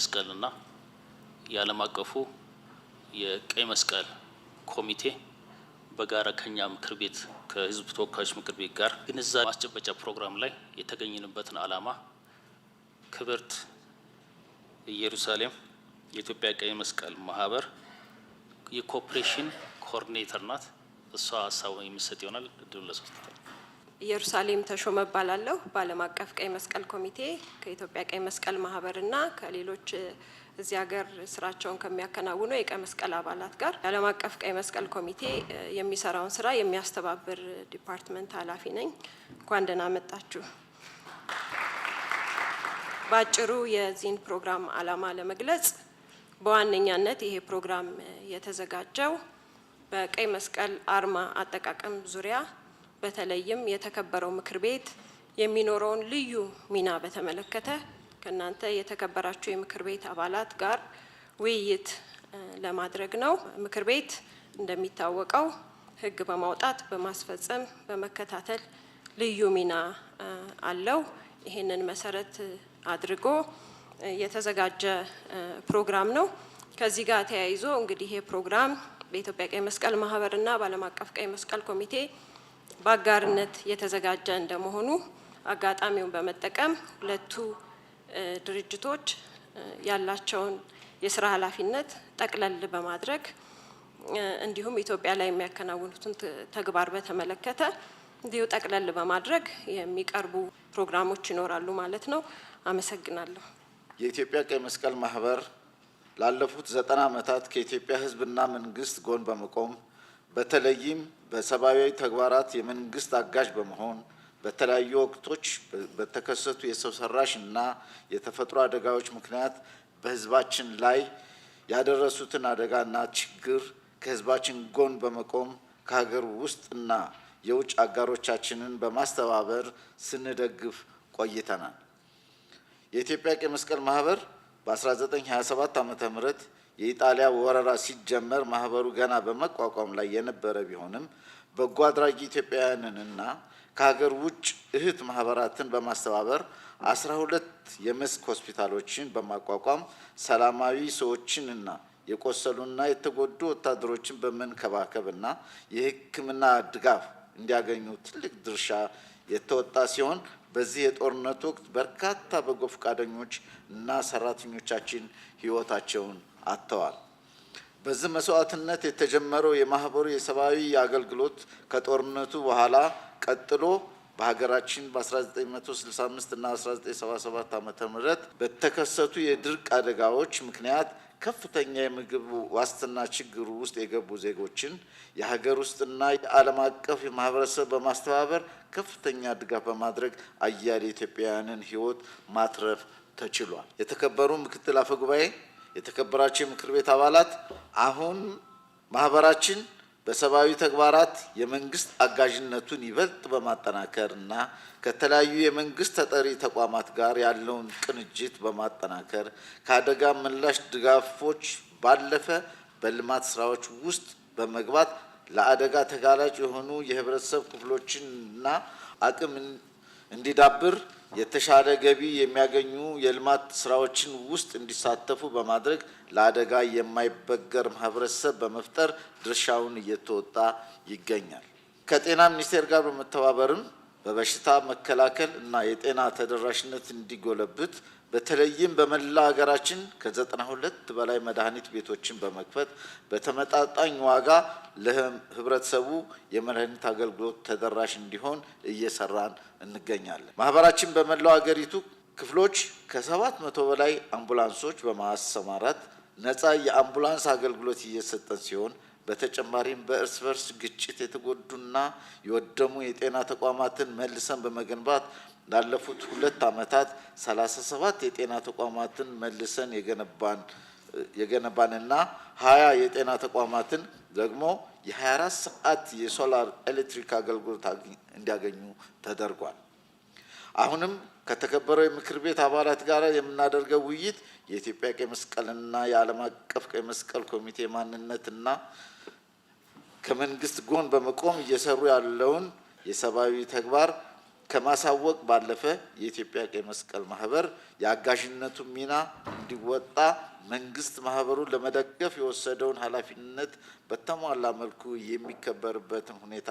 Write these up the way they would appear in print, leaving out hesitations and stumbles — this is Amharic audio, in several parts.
መስቀልና የዓለም አቀፉ የቀይ መስቀል ኮሚቴ በጋራ ከኛ ምክር ቤት ከህዝብ ተወካዮች ምክር ቤት ጋር ግንዛቤ ማስጨበጫ ፕሮግራም ላይ የተገኘንበትን ዓላማ ክብርት ኢየሩሳሌም የኢትዮጵያ ቀይ መስቀል ማህበር የ cooperation coordinator ናት። እሷ ሀሳቡን የምትሰጥ ይሆናል። እድሉ ለሶስት። ኢየሩሳሌም ተሾመ እባላለሁ። በዓለም አቀፍ ቀይ መስቀል ኮሚቴ ከኢትዮጵያ ቀይ መስቀል ማህበርና ከሌሎች እዚህ ሀገር ስራቸውን ከሚያከናውኑ የቀይ መስቀል አባላት ጋር የዓለም አቀፍ ቀይ መስቀል ኮሚቴ የሚሰራውን ስራ የሚያስተባብር department ኃላፊ ነኝ። እንኳን ደህና መጣችሁ። በአጭሩ የዚህን ፕሮግራም ዓላማ ለመግለጽ፣ በዋነኛነት ይሄ ፕሮግራም የተዘጋጀው በቀይ መስቀል አርማ አጠቃቀም ዙሪያ በተለይም የተከበረው ምክር ቤት የሚኖረውን ልዩ ሚና በተመለከተ ከእናንተ የተከበራችሁ የምክር ቤት አባላት ጋር ውይይት ለማድረግ ነው። ምክር ቤት እንደሚታወቀው ሕግ በማውጣት፣ በማስፈጸም፣ በመከታተል ልዩ ሚና አለው። ይህንን መሰረት አድርጎ የተዘጋጀ ፕሮግራም ነው። ከዚህ ጋር ተያይዞ እንግዲህ ይሄ ፕሮግራም በኢትዮጵያ ቀይ መስቀል ማህበርና በዓለም አቀፍ ቀይ መስቀል ኮሚቴ በአጋርነት የተዘጋጀ እንደመሆኑ አጋጣሚውን በመጠቀም ሁለቱ ድርጅቶች ያላቸውን የስራ ኃላፊነት ጠቅለል በማድረግ እንዲሁም ኢትዮጵያ ላይ የሚያከናውኑትን ተግባር በተመለከተ እንዲሁ ጠቅለል በማድረግ የሚቀርቡ ፕሮግራሞች ይኖራሉ ማለት ነው። አመሰግናለሁ። የኢትዮጵያ ቀይ መስቀል ማህበር ላለፉት 90 ዓመታት ከኢትዮጵያ ሕዝብና መንግስት ጎን በመቆም፣ በተለይም በሰብአዊ ተግባራት የመንግስት አጋዥ በመሆን፣ በተለያዩ ወቅቶች በተከሰቱ የሰው ሰራሽ እና የተፈጥሮ አደጋዎች ምክንያት በሕዝባችን ላይ ያደረሱትን አደጋና ችግር ከሕዝባችን ጎን በመቆም ከሀገር ውስጥ እና የውጭ አጋሮቻችንን በማስተባበር ስንደግፍ ቆይተናል። የኢትዮጵያ ቀይ መስቀል ማህበር በ1927 ዓ.ም. የኢጣሊያ ወረራ ሲጀመር ማህበሩ ገና በመቋቋም ላይ የነበረ ቢሆንም፣ በጎ አድራጊ ኢትዮጵያውያንንና ከሀገር ውጭ እህት ማህበራትን በማስተባበር 12 የመስክ ሆስፒታሎችን በማቋቋም ሰላማዊ ሰዎችንና የቆሰሉና የተጎዱ ወታደሮችን በመንከባከብና የሕክምና ድጋፍ እንዲያገኙ ትልቅ ድርሻ የተወጣ ሲሆን፣ በዚህ የጦርነት ወቅት በርካታ በጎ ፈቃደኞች እና ሰራተኞቻችን ሕይወታቸውን አጥተዋል። በዚህ መስዋዕትነት የተጀመረው የማህበሩ የሰብአዊ አገልግሎት ከጦርነቱ በኋላ ቀጥሎ በሀገራችን በ1965 እና 1977 ዓ.ም. በተከሰቱ የድርቅ አደጋዎች ምክንያት ከፍተኛ የምግብ ዋስትና ችግር ውስጥ የገቡ ዜጎችን የሀገር ውስጥና የዓለም አቀፍ ማህበረሰብ በማስተባበር ከፍተኛ ድጋፍ በማድረግ አያሌ ኢትዮጵያውያንን ሕይወት ማትረፍ ተችሏል። የተከበሩ ምክትል አፈ ጉባኤ፣ የተከበራችሁ የምክር ቤት አባላት፣ አሁን ማህበራችን በሰብአዊ ተግባራት የመንግስት አጋዥነቱን ይበልጥ በማጠናከር እና ከተለያዩ የመንግስት ተጠሪ ተቋማት ጋር ያለውን ቅንጅት በማጠናከር ከአደጋ ምላሽ ድጋፎች ባለፈ በልማት ስራዎች ውስጥ በመግባት ለአደጋ ተጋላጭ የሆኑ የህብረተሰብ ክፍሎችንና አቅም እንዲዳብር፣ የተሻለ ገቢ የሚያገኙ የልማት ስራዎችን ውስጥ እንዲሳተፉ በማድረግ ለአደጋ የማይበገር ማህበረሰብ በመፍጠር ድርሻውን እየተወጣ ይገኛል። ከጤና ሚኒስቴር ጋር በመተባበርም በበሽታ መከላከል እና የጤና ተደራሽነት እንዲጎለብት በተለይም በመላ ሀገራችን ከ92 በላይ መድኃኒት ቤቶችን በመክፈት በተመጣጣኝ ዋጋ ለህብረተሰቡ የመድኃኒት አገልግሎት ተደራሽ እንዲሆን እየሰራን እንገኛለን። ማህበራችን በመላው ሀገሪቱ ክፍሎች ከ700 በላይ አምቡላንሶች በማሰማራት ነፃ የአምቡላንስ አገልግሎት እየሰጠን ሲሆን፣ በተጨማሪም በእርስ በርስ ግጭት የተጎዱና የወደሙ የጤና ተቋማትን መልሰን በመገንባት ላለፉት 2 ዓመታት 37 የጤና ተቋማትን መልሰን የገነባንና 20 የጤና ተቋማትን ደግሞ የ24 ሰዓት የሶላር ኤሌክትሪክ አገልግሎት እንዲያገኙ ተደርጓል። አሁንም ከተከበረው የምክር ቤት አባላት ጋር የምናደርገው ውይይት የኢትዮጵያ ቀይ መስቀልና የዓለም አቀፍ ቀይ መስቀል ኮሚቴ ማንነትና ከመንግስት ጎን በመቆም እየሰሩ ያለውን የሰብአዊ ተግባር ከማሳወቅ ባለፈ የኢትዮጵያ ቀይ መስቀል ማህበር የአጋዥነቱን ሚና እንዲወጣ መንግስት ማህበሩን ለመደገፍ የወሰደውን ኃላፊነት በተሟላ መልኩ የሚከበርበትን ሁኔታ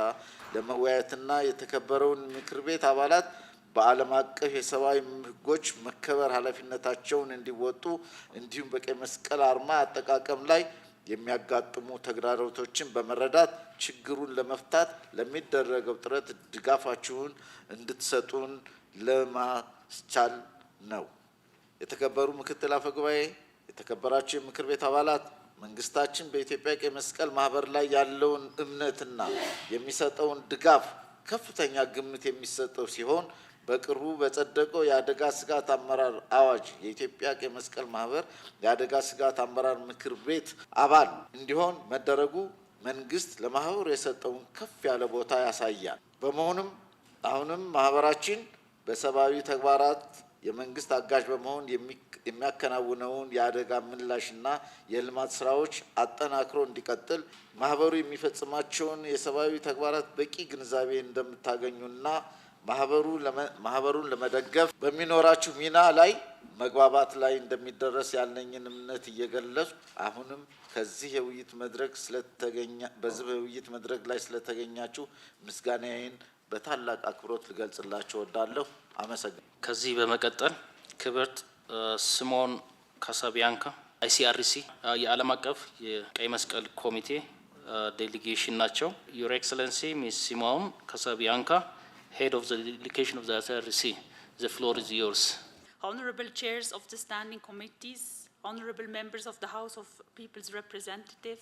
ለመወያየትና የተከበረውን ምክር ቤት አባላት በዓለም አቀፍ የሰብአዊ ሕጎች መከበር ኃላፊነታቸውን እንዲወጡ እንዲሁም በቀይ መስቀል አርማ አጠቃቀም ላይ የሚያጋጥሙ ተግዳሮቶችን በመረዳት ችግሩን ለመፍታት ለሚደረገው ጥረት ድጋፋችሁን እንድትሰጡን ለማስቻል ነው። የተከበሩ ምክትል አፈ ጉባኤ፣ የተከበራችሁ የምክር ቤት አባላት፣ መንግስታችን በኢትዮጵያ ቀይ መስቀል ማህበር ላይ ያለውን እምነትና የሚሰጠውን ድጋፍ ከፍተኛ ግምት የሚሰጠው ሲሆን፣ በቅርቡ በጸደቀው የአደጋ ስጋት አመራር አዋጅ የኢትዮጵያ ቀይ መስቀል ማህበር የአደጋ ስጋት አመራር ምክር ቤት አባል እንዲሆን መደረጉ መንግስት ለማህበሩ የሰጠውን ከፍ ያለ ቦታ ያሳያል። በመሆኑም አሁንም ማህበራችን በሰብአዊ ተግባራት የመንግስት አጋዥ በመሆን የሚያከናውነውን የአደጋ ምላሽና የልማት ስራዎች አጠናክሮ እንዲቀጥል ማህበሩ የሚፈጽማቸውን የሰብአዊ ተግባራት በቂ ግንዛቤ እንደምታገኙና ማህበሩን ለመደገፍ በሚኖራችሁ ሚና ላይ መግባባት ላይ እንደሚደረስ ያለኝን እምነት እየገለጽኩ፣ አሁንም ከዚህ የውይይት መድረክ ስለተገኛ በዚህ የውይይት መድረክ ላይ ስለተገኛችሁ ምስጋናዬን በታላቅ አክብሮት ልገልጽላችሁ እወዳለሁ። አመሰግናለሁ። ከዚህ በመቀጠል ክብርት ሲሞን ካሳቢያንካ ICRC የዓለም አቀፍ የቀይ መስቀል ኮሚቴ delegation ናቸው። Your Excellency Miss Simone Casabianca, head of the delegation of the ICRC, the floor is yours. Honorable chairs of the standing committees, honorable members of the House of People's Representative,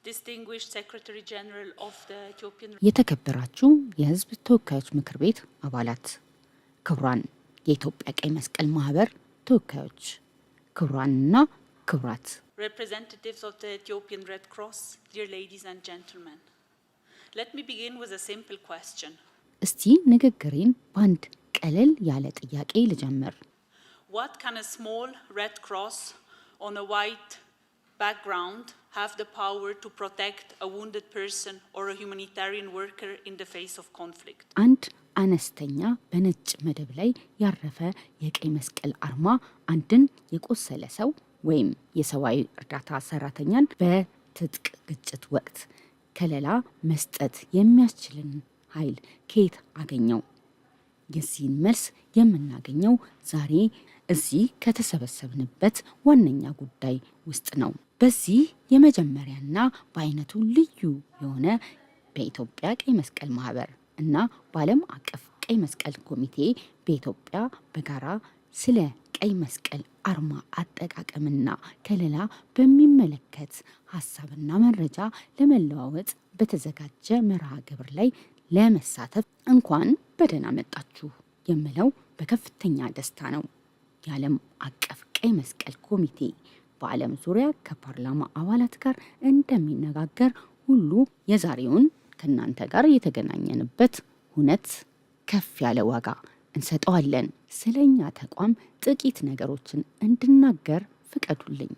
distinguished Secretary General of the Ethiopian የተከበራችሁ የሕዝብ ተወካዮች ምክር ቤት አባላት፣ ክቡራን የኢትዮጵያ ቀይ መስቀል ማህበር ተወካዮች፣ ክቡራንና ክቡራት፣ representatives of the Ethiopian Red Cross, dear ladies and gentlemen. Let me begin with a simple question. እስቲ ንግግሬን በአንድ ቀለል ያለ ጥያቄ ልጀምር። What can a small red cross on a white background have the power to protect a wounded person or a humanitarian worker in the face of conflict? አንድ አነስተኛ በነጭ መደብ ላይ ያረፈ የቀይ መስቀል አርማ አንድን የቆሰለ ሰው ወይም የሰብአዊ እርዳታ ሰራተኛን በትጥቅ ግጭት ወቅት ከለላ መስጠት የሚያስችልን ኃይል ከየት አገኘው? የዚህን መልስ የምናገኘው ዛሬ እዚህ ከተሰበሰብንበት ዋነኛ ጉዳይ ውስጥ ነው። በዚህ የመጀመሪያና በአይነቱ ልዩ የሆነ በኢትዮጵያ ቀይ መስቀል ማህበር እና በዓለም አቀፍ ቀይ መስቀል ኮሚቴ በኢትዮጵያ በጋራ ስለ ቀይ መስቀል አርማ አጠቃቀምና ከለላ በሚመለከት ሀሳብና መረጃ ለመለዋወጥ በተዘጋጀ መርሃ ግብር ላይ ለመሳተፍ እንኳን በደህና መጣችሁ የምለው በከፍተኛ ደስታ ነው። የዓለም አቀፍ ቀይ መስቀል ኮሚቴ በዓለም ዙሪያ ከፓርላማ አባላት ጋር እንደሚነጋገር ሁሉ የዛሬውን ከእናንተ ጋር የተገናኘንበት ሁነት ከፍ ያለ ዋጋ እንሰጠዋለን። ስለኛ ተቋም ጥቂት ነገሮችን እንድናገር ፍቀዱልኝ።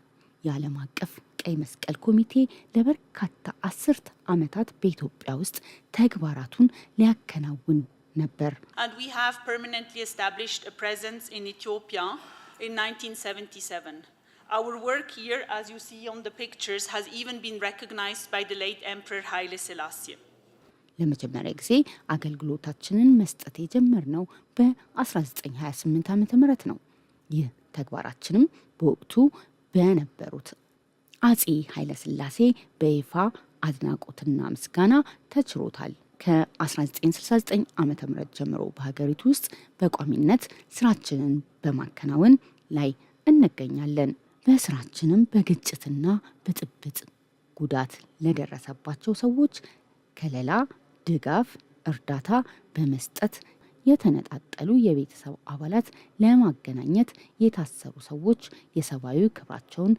የዓለም አቀፍ ቀይ መስቀል ኮሚቴ ለበርካታ አስርት ዓመታት በኢትዮጵያ ውስጥ ተግባራቱን ሊያከናውን ነበር። And we have permanently established a presence in Ethiopia in 1977. Our work here, as you see on the pictures, has even been recognized by the late Emperor Haile Selassie. ለመጀመሪያ ጊዜ አገልግሎታችንን መስጠት የጀመርነው በ1928 ዓ.ም ነው። ይህ ተግባራችንም በወቅቱ በነበሩት አጼ ኃይለሥላሴ በይፋ አድናቆትና ምስጋና ተችሮታል። ከ1969 ዓ.ም ጀምሮ በሀገሪቱ ውስጥ በቋሚነት ስራችንን በማከናወን ላይ እንገኛለን። በስራችንም በግጭትና ብጥብጥ ጉዳት ለደረሰባቸው ሰዎች ከለላ፣ ድጋፍ፣ እርዳታ በመስጠት፣ የተነጣጠሉ የቤተሰብ አባላት ለማገናኘት፣ የታሰሩ ሰዎች የሰብአዊ ክብራቸውን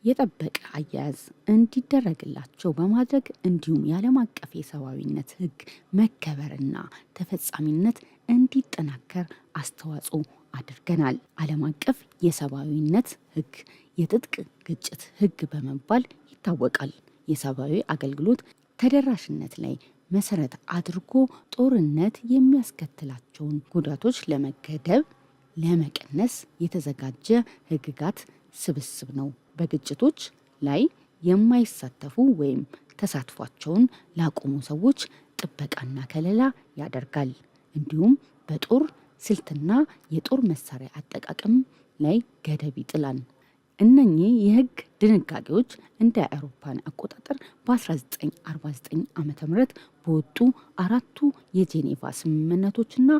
የጠበቀ አያያዝ እንዲደረግላቸው በማድረግ፣ እንዲሁም የዓለም አቀፍ የሰብአዊነት ሕግ መከበርና ተፈጻሚነት እንዲጠናከር አስተዋጽኦ አድርገናል። ዓለም አቀፍ የሰብአዊነት ሕግ የትጥቅ ግጭት ሕግ በመባል ይታወቃል። የሰብአዊ አገልግሎት ተደራሽነት ላይ መሰረት አድርጎ ጦርነት የሚያስከትላቸውን ጉዳቶች ለመገደብ፣ ለመቀነስ የተዘጋጀ ህግጋት ስብስብ ነው። በግጭቶች ላይ የማይሳተፉ ወይም ተሳትፏቸውን ላቆሙ ሰዎች ጥበቃና ከለላ ያደርጋል። እንዲሁም በጦር ስልትና የጦር መሳሪያ አጠቃቀም ላይ ገደብ ይጥላል። እነኚህ የህግ ድንጋጌዎች እንደ አውሮፓውያን አቆጣጠር በ1949 ዓ.ም በወጡ አራቱ የጄኔቫ ስምምነቶችና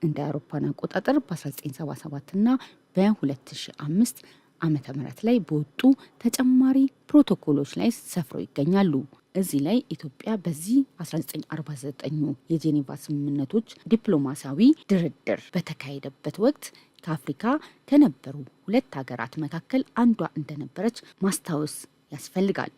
እንደ አውሮፓውያን አቆጣጠር በ1977 እና በ2005 ዓመተ ምህረት ላይ በወጡ ተጨማሪ ፕሮቶኮሎች ላይ ሰፍረው ይገኛሉ። እዚህ ላይ ኢትዮጵያ በዚህ 1949 የጄኔቫ ስምምነቶች ዲፕሎማሲያዊ ድርድር በተካሄደበት ወቅት ከአፍሪካ ከነበሩ ሁለት ሀገራት መካከል አንዷ እንደነበረች ማስታወስ ያስፈልጋል።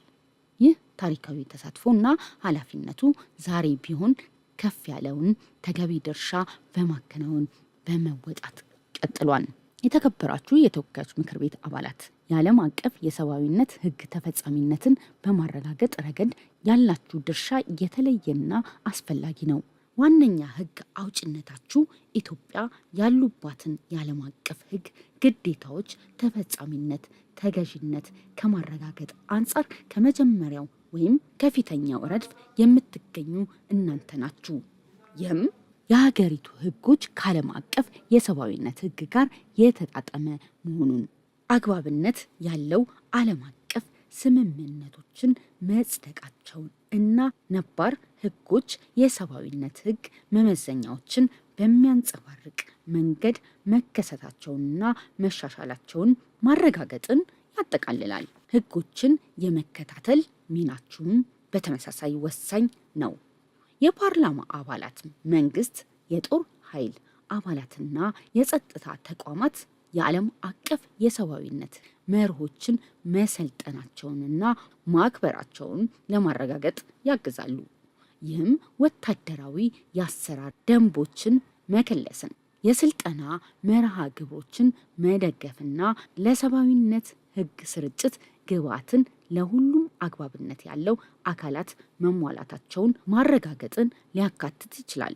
ይህ ታሪካዊ ተሳትፎና ኃላፊነቱ ዛሬ ቢሆን ከፍ ያለውን ተገቢ ድርሻ በማከናወን በመወጣት ቀጥሏል። የተከበራችሁ የተወካዮች ምክር ቤት አባላት፣ የዓለም አቀፍ የሰብአዊነት ሕግ ተፈጻሚነትን በማረጋገጥ ረገድ ያላችሁ ድርሻ የተለየና አስፈላጊ ነው። ዋነኛ ሕግ አውጭነታችሁ ኢትዮጵያ ያሉባትን የዓለም አቀፍ ሕግ ግዴታዎች ተፈጻሚነት፣ ተገዥነት ከማረጋገጥ አንጻር ከመጀመሪያው ወይም ከፊተኛው ረድፍ የምትገኙ እናንተ ናችሁ። ይህም የሀገሪቱ ሕጎች ከዓለም አቀፍ የሰብአዊነት ሕግ ጋር የተጣጠመ መሆኑን፣ አግባብነት ያለው ዓለም አቀፍ ስምምነቶችን መጽደቃቸውን እና ነባር ሕጎች የሰብአዊነት ሕግ መመዘኛዎችን በሚያንጸባርቅ መንገድ መከሰታቸውንና መሻሻላቸውን ማረጋገጥን ያጠቃልላል። ሕጎችን የመከታተል ሚናችሁም በተመሳሳይ ወሳኝ ነው። የፓርላማ አባላት፣ መንግስት፣ የጦር ኃይል አባላትና የጸጥታ ተቋማት የዓለም አቀፍ የሰብአዊነት መርሆችን መሰልጠናቸውንና ማክበራቸውን ለማረጋገጥ ያግዛሉ። ይህም ወታደራዊ የአሰራር ደንቦችን መከለስን፣ የስልጠና መርሃ ግብሮችን መደገፍና ለሰብአዊነት ሕግ ስርጭት ግብዓትን ለሁሉም አግባብነት ያለው አካላት መሟላታቸውን ማረጋገጥን ሊያካትት ይችላል።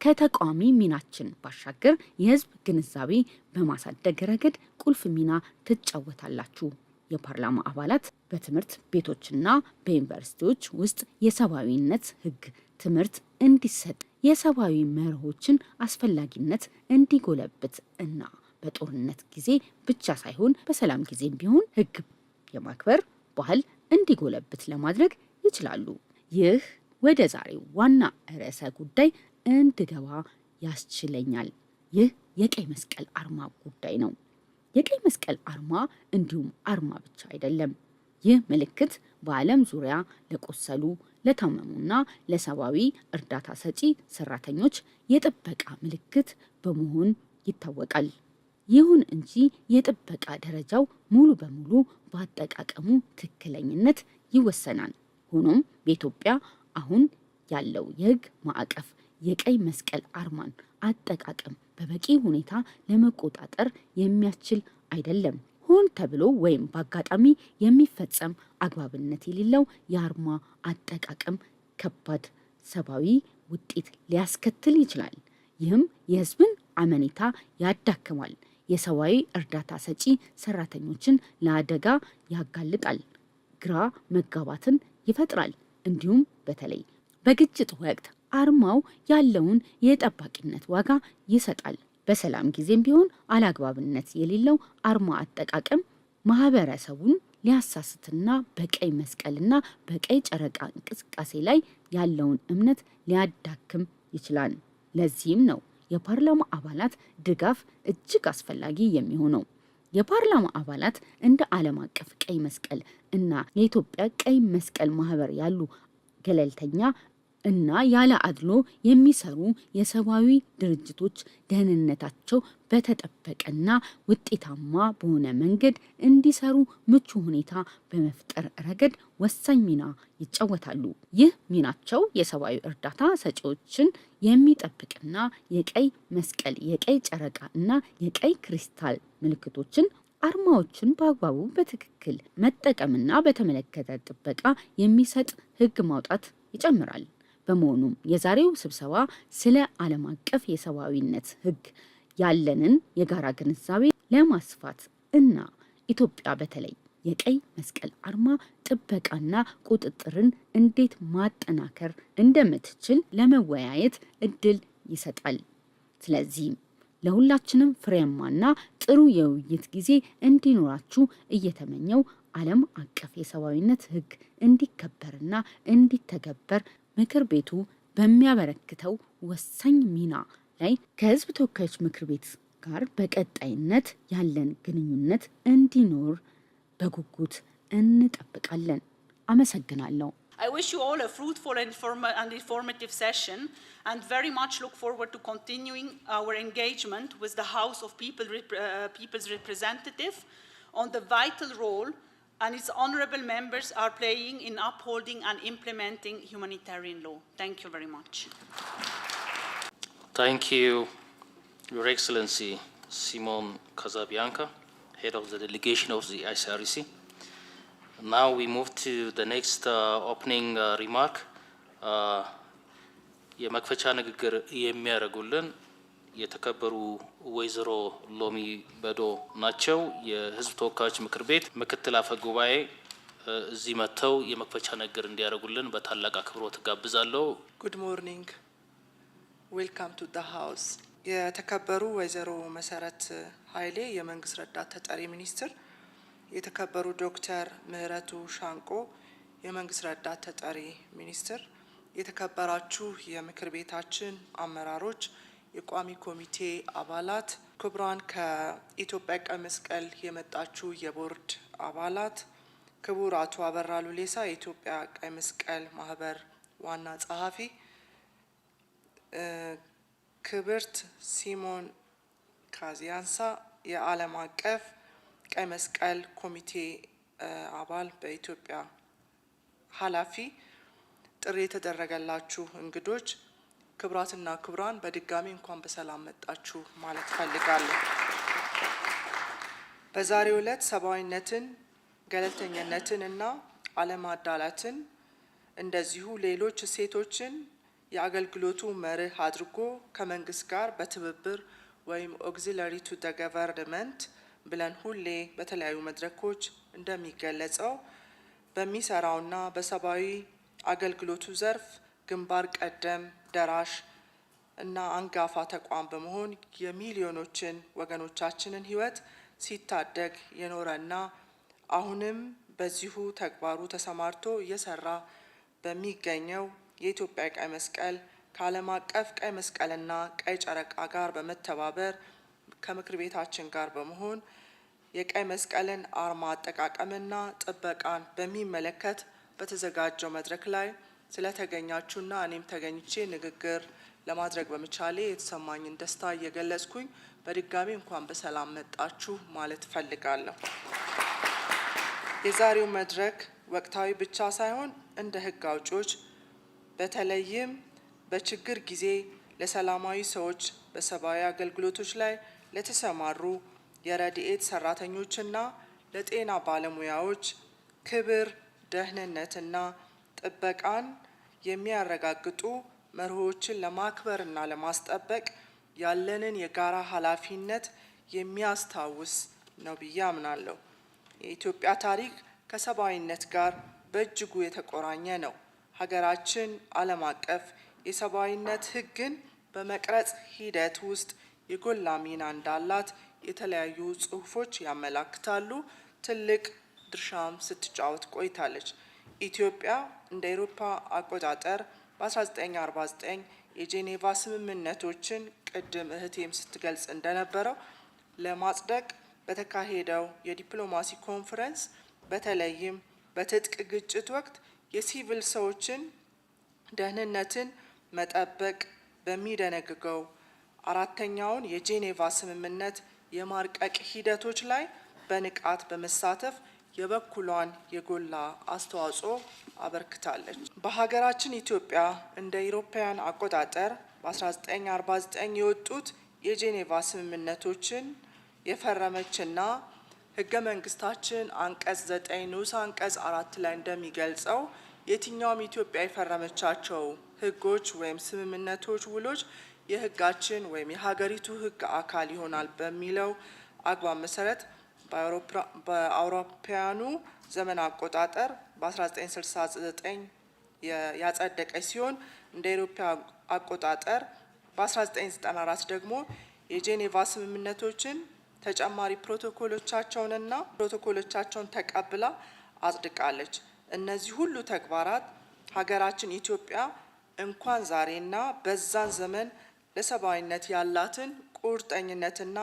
ከተቋሚ ሚናችን ባሻገር የህዝብ ግንዛቤ በማሳደግ ረገድ ቁልፍ ሚና ትጫወታላችሁ። የፓርላማ አባላት በትምህርት ቤቶችና በዩኒቨርሲቲዎች ውስጥ የሰብአዊነት ሕግ ትምህርት እንዲሰጥ፣ የሰብአዊ መርሆችን አስፈላጊነት እንዲጎለብት እና በጦርነት ጊዜ ብቻ ሳይሆን በሰላም ጊዜም ቢሆን ሕግ የማክበር ባህል እንዲጎለብት ለማድረግ ይችላሉ። ይህ ወደ ዛሬው ዋና ርዕሰ ጉዳይ እንድገባ ያስችለኛል። ይህ የቀይ መስቀል አርማ ጉዳይ ነው። የቀይ መስቀል አርማ እንዲሁም አርማ ብቻ አይደለም። ይህ ምልክት በዓለም ዙሪያ ለቆሰሉ፣ ለታመሙና ለሰብአዊ እርዳታ ሰጪ ሰራተኞች የጥበቃ ምልክት በመሆን ይታወቃል። ይሁን እንጂ የጥበቃ ደረጃው ሙሉ በሙሉ በአጠቃቀሙ ትክክለኝነት ይወሰናል። ሆኖም በኢትዮጵያ አሁን ያለው የሕግ ማዕቀፍ የቀይ መስቀል አርማን አጠቃቀም በበቂ ሁኔታ ለመቆጣጠር የሚያስችል አይደለም። ሆን ተብሎ ወይም በአጋጣሚ የሚፈጸም አግባብነት የሌለው የአርማ አጠቃቀም ከባድ ሰብአዊ ውጤት ሊያስከትል ይችላል። ይህም የሕዝብን አመኔታ ያዳክማል፣ የሰብአዊ እርዳታ ሰጪ ሰራተኞችን ለአደጋ ያጋልጣል፣ ግራ መጋባትን ይፈጥራል። እንዲሁም በተለይ በግጭት ወቅት አርማው ያለውን የጠባቂነት ዋጋ ይሰጣል። በሰላም ጊዜም ቢሆን አላግባብነት የሌለው አርማ አጠቃቀም ማህበረሰቡን ሊያሳስትና በቀይ መስቀልና በቀይ ጨረቃ እንቅስቃሴ ላይ ያለውን እምነት ሊያዳክም ይችላል። ለዚህም ነው የፓርላማ አባላት ድጋፍ እጅግ አስፈላጊ የሚሆነው። የፓርላማ አባላት እንደ ዓለም አቀፍ ቀይ መስቀል እና የኢትዮጵያ ቀይ መስቀል ማህበር ያሉ ገለልተኛ እና ያለ አድሎ የሚሰሩ የሰብአዊ ድርጅቶች ደህንነታቸው በተጠበቀና ውጤታማ በሆነ መንገድ እንዲሰሩ ምቹ ሁኔታ በመፍጠር ረገድ ወሳኝ ሚና ይጫወታሉ። ይህ ሚናቸው የሰብአዊ እርዳታ ሰጪዎችን የሚጠብቅና የቀይ መስቀል፣ የቀይ ጨረቃ እና የቀይ ክሪስታል ምልክቶችን አርማዎችን በአግባቡ በትክክል መጠቀምና በተመለከተ ጥበቃ የሚሰጥ ሕግ ማውጣት ይጨምራል። በመሆኑም የዛሬው ስብሰባ ስለ ዓለም አቀፍ የሰብአዊነት ሕግ ያለንን የጋራ ግንዛቤ ለማስፋት እና ኢትዮጵያ በተለይ የቀይ መስቀል አርማ ጥበቃና ቁጥጥርን እንዴት ማጠናከር እንደምትችል ለመወያየት እድል ይሰጣል። ስለዚህም ለሁላችንም ፍሬያማና ጥሩ የውይይት ጊዜ እንዲኖራችሁ እየተመኘሁ፣ ዓለም አቀፍ የሰብአዊነት ሕግ እንዲከበርና እንዲተገበር ምክር ቤቱ በሚያበረክተው ወሳኝ ሚና ላይ ከሕዝብ ተወካዮች ምክር ቤት ጋር በቀጣይነት ያለን ግንኙነት እንዲኖር በጉጉት እንጠብቃለን። አመሰግናለሁ። I wish you all a fruitful and informative session and very much look forward to continuing our engagement with the House of People's Representative on the vital role and its honorable members are playing in upholding and implementing humanitarian law. Thank you very much. Thank you, Your Excellency Simon Casabianca, head of the delegation of the ICRC. Now we move to the next opening remark. የመክፈቻ ንግግር የሚያደርጉልን የተከበሩ ወይዘሮ ሎሚ በዶ ናቸው። የሕዝብ ተወካዮች ምክር ቤት ምክትል አፈ ጉባኤ እዚህ መጥተው የመክፈቻ ንግግር እንዲያደርጉልን በታላቅ አክብሮት ጋብዛለሁ። Good morning, welcome to the House። የተከበሩ ወይዘሮ መሰረት ኃይሌ የመንግስት ረዳት ተጠሪ ሚኒስትር፣ የተከበሩ ዶክተር ምህረቱ ሻንቆ የመንግስት ረዳት ተጠሪ ሚኒስትር፣ የተከበራችሁ የምክር ቤታችን አመራሮች፣ የቋሚ ኮሚቴ አባላት፣ ክቡራን ከኢትዮጵያ ቀይ መስቀል የመጣችሁ የቦርድ አባላት፣ ክቡር አቶ አበራ ሉሌሳ የኢትዮጵያ ቀይ መስቀል ማህበር ዋና ጸሐፊ፣ ክብርት ሲሞን ካዚያንሳ የዓለም አቀፍ ቀይ መስቀል ኮሚቴ አባል በኢትዮጵያ ኃላፊ፣ ጥሪ የተደረገላችሁ እንግዶች፣ ክቡራትና ክቡራን፣ በድጋሚ እንኳን በሰላም መጣችሁ ማለት እፈልጋለሁ። በዛሬው ዕለት ሰብአዊነትን፣ ገለልተኝነትን እና አለማዳላትን እንደዚሁ ሌሎች እሴቶችን የአገልግሎቱ መርህ አድርጎ ከመንግስት ጋር በትብብር ወይም auxiliary to the government ብለን ሁሌ በተለያዩ መድረኮች እንደሚገለጸው በሚሰራውና በሰብአዊ አገልግሎቱ ዘርፍ ግንባር ቀደም፣ ደራሽ እና አንጋፋ ተቋም በመሆን የሚሊዮኖችን ወገኖቻችንን ሕይወት ሲታደግ የኖረና አሁንም በዚሁ ተግባሩ ተሰማርቶ እየሰራ በሚገኘው የኢትዮጵያ ቀይ መስቀል ከዓለም አቀፍ ቀይ መስቀልና ቀይ ጨረቃ ጋር በመተባበር ከምክር ቤታችን ጋር በመሆን የቀይ መስቀልን አርማ አጠቃቀምና ጥበቃን በሚመለከት በተዘጋጀው መድረክ ላይ ስለተገኛችሁና እኔም ተገኝቼ ንግግር ለማድረግ በመቻሌ የተሰማኝን ደስታ እየገለጽኩኝ በድጋሚ እንኳን በሰላም መጣችሁ ማለት እፈልጋለሁ። የዛሬው መድረክ ወቅታዊ ብቻ ሳይሆን እንደ ሕግ አውጪዎች በተለይም በችግር ጊዜ ለሰላማዊ ሰዎች፣ በሰብአዊ አገልግሎቶች ላይ ለተሰማሩ የረድኤት ሰራተኞችና ለጤና ባለሙያዎች ክብር፣ ደህንነትና ጥበቃን የሚያረጋግጡ መርሆችን ለማክበርና ለማስጠበቅ ያለንን የጋራ ኃላፊነት የሚያስታውስ ነው ብዬ አምናለሁ። የኢትዮጵያ ታሪክ ከሰብአዊነት ጋር በእጅጉ የተቆራኘ ነው። ሀገራችን ዓለም አቀፍ የሰብአዊነት ሕግን በመቅረጽ ሂደት ውስጥ የጎላ ሚና እንዳላት የተለያዩ ጽሑፎች ያመላክታሉ። ትልቅ ድርሻም ስትጫወት ቆይታለች። ኢትዮጵያ እንደ አውሮፓ አቆጣጠር በ1949 የጄኔቫ ስምምነቶችን ቅድም እህቴም ስትገልጽ እንደነበረው ለማጽደቅ በተካሄደው የዲፕሎማሲ ኮንፈረንስ በተለይም በትጥቅ ግጭት ወቅት የሲቪል ሰዎችን ደህንነትን መጠበቅ በሚደነግገው አራተኛውን የጄኔቫ ስምምነት የማርቀቅ ሂደቶች ላይ በንቃት በመሳተፍ የበኩሏን የጎላ አስተዋጽኦ አበርክታለች። በሀገራችን ኢትዮጵያ እንደ አውሮፓውያን አቆጣጠር በ1949 የወጡት የጄኔቫ ስምምነቶችን የፈረመችና ሕገ መንግስታችን አንቀጽ 9 ንዑስ አንቀጽ 4 ላይ እንደሚገልጸው የትኛውም ኢትዮጵያ የፈረመቻቸው ሕጎች ወይም ስምምነቶች፣ ውሎች የሕጋችን ወይም የሀገሪቱ ሕግ አካል ይሆናል በሚለው አግባብ መሰረት በአውሮፓውያኑ ዘመን አቆጣጠር በ1969 ያጸደቀች ሲሆን፣ እንደ አውሮፓ አቆጣጠር በ1994 ደግሞ የጄኔቫ ስምምነቶችን ተጨማሪ ፕሮቶኮሎቻቸውን ተቀብላ አጽድቃለች። እነዚህ ሁሉ ተግባራት ሀገራችን ኢትዮጵያ እንኳን ዛሬና በዛን ዘመን ለሰብአዊነት ያላትን ቁርጠኝነትና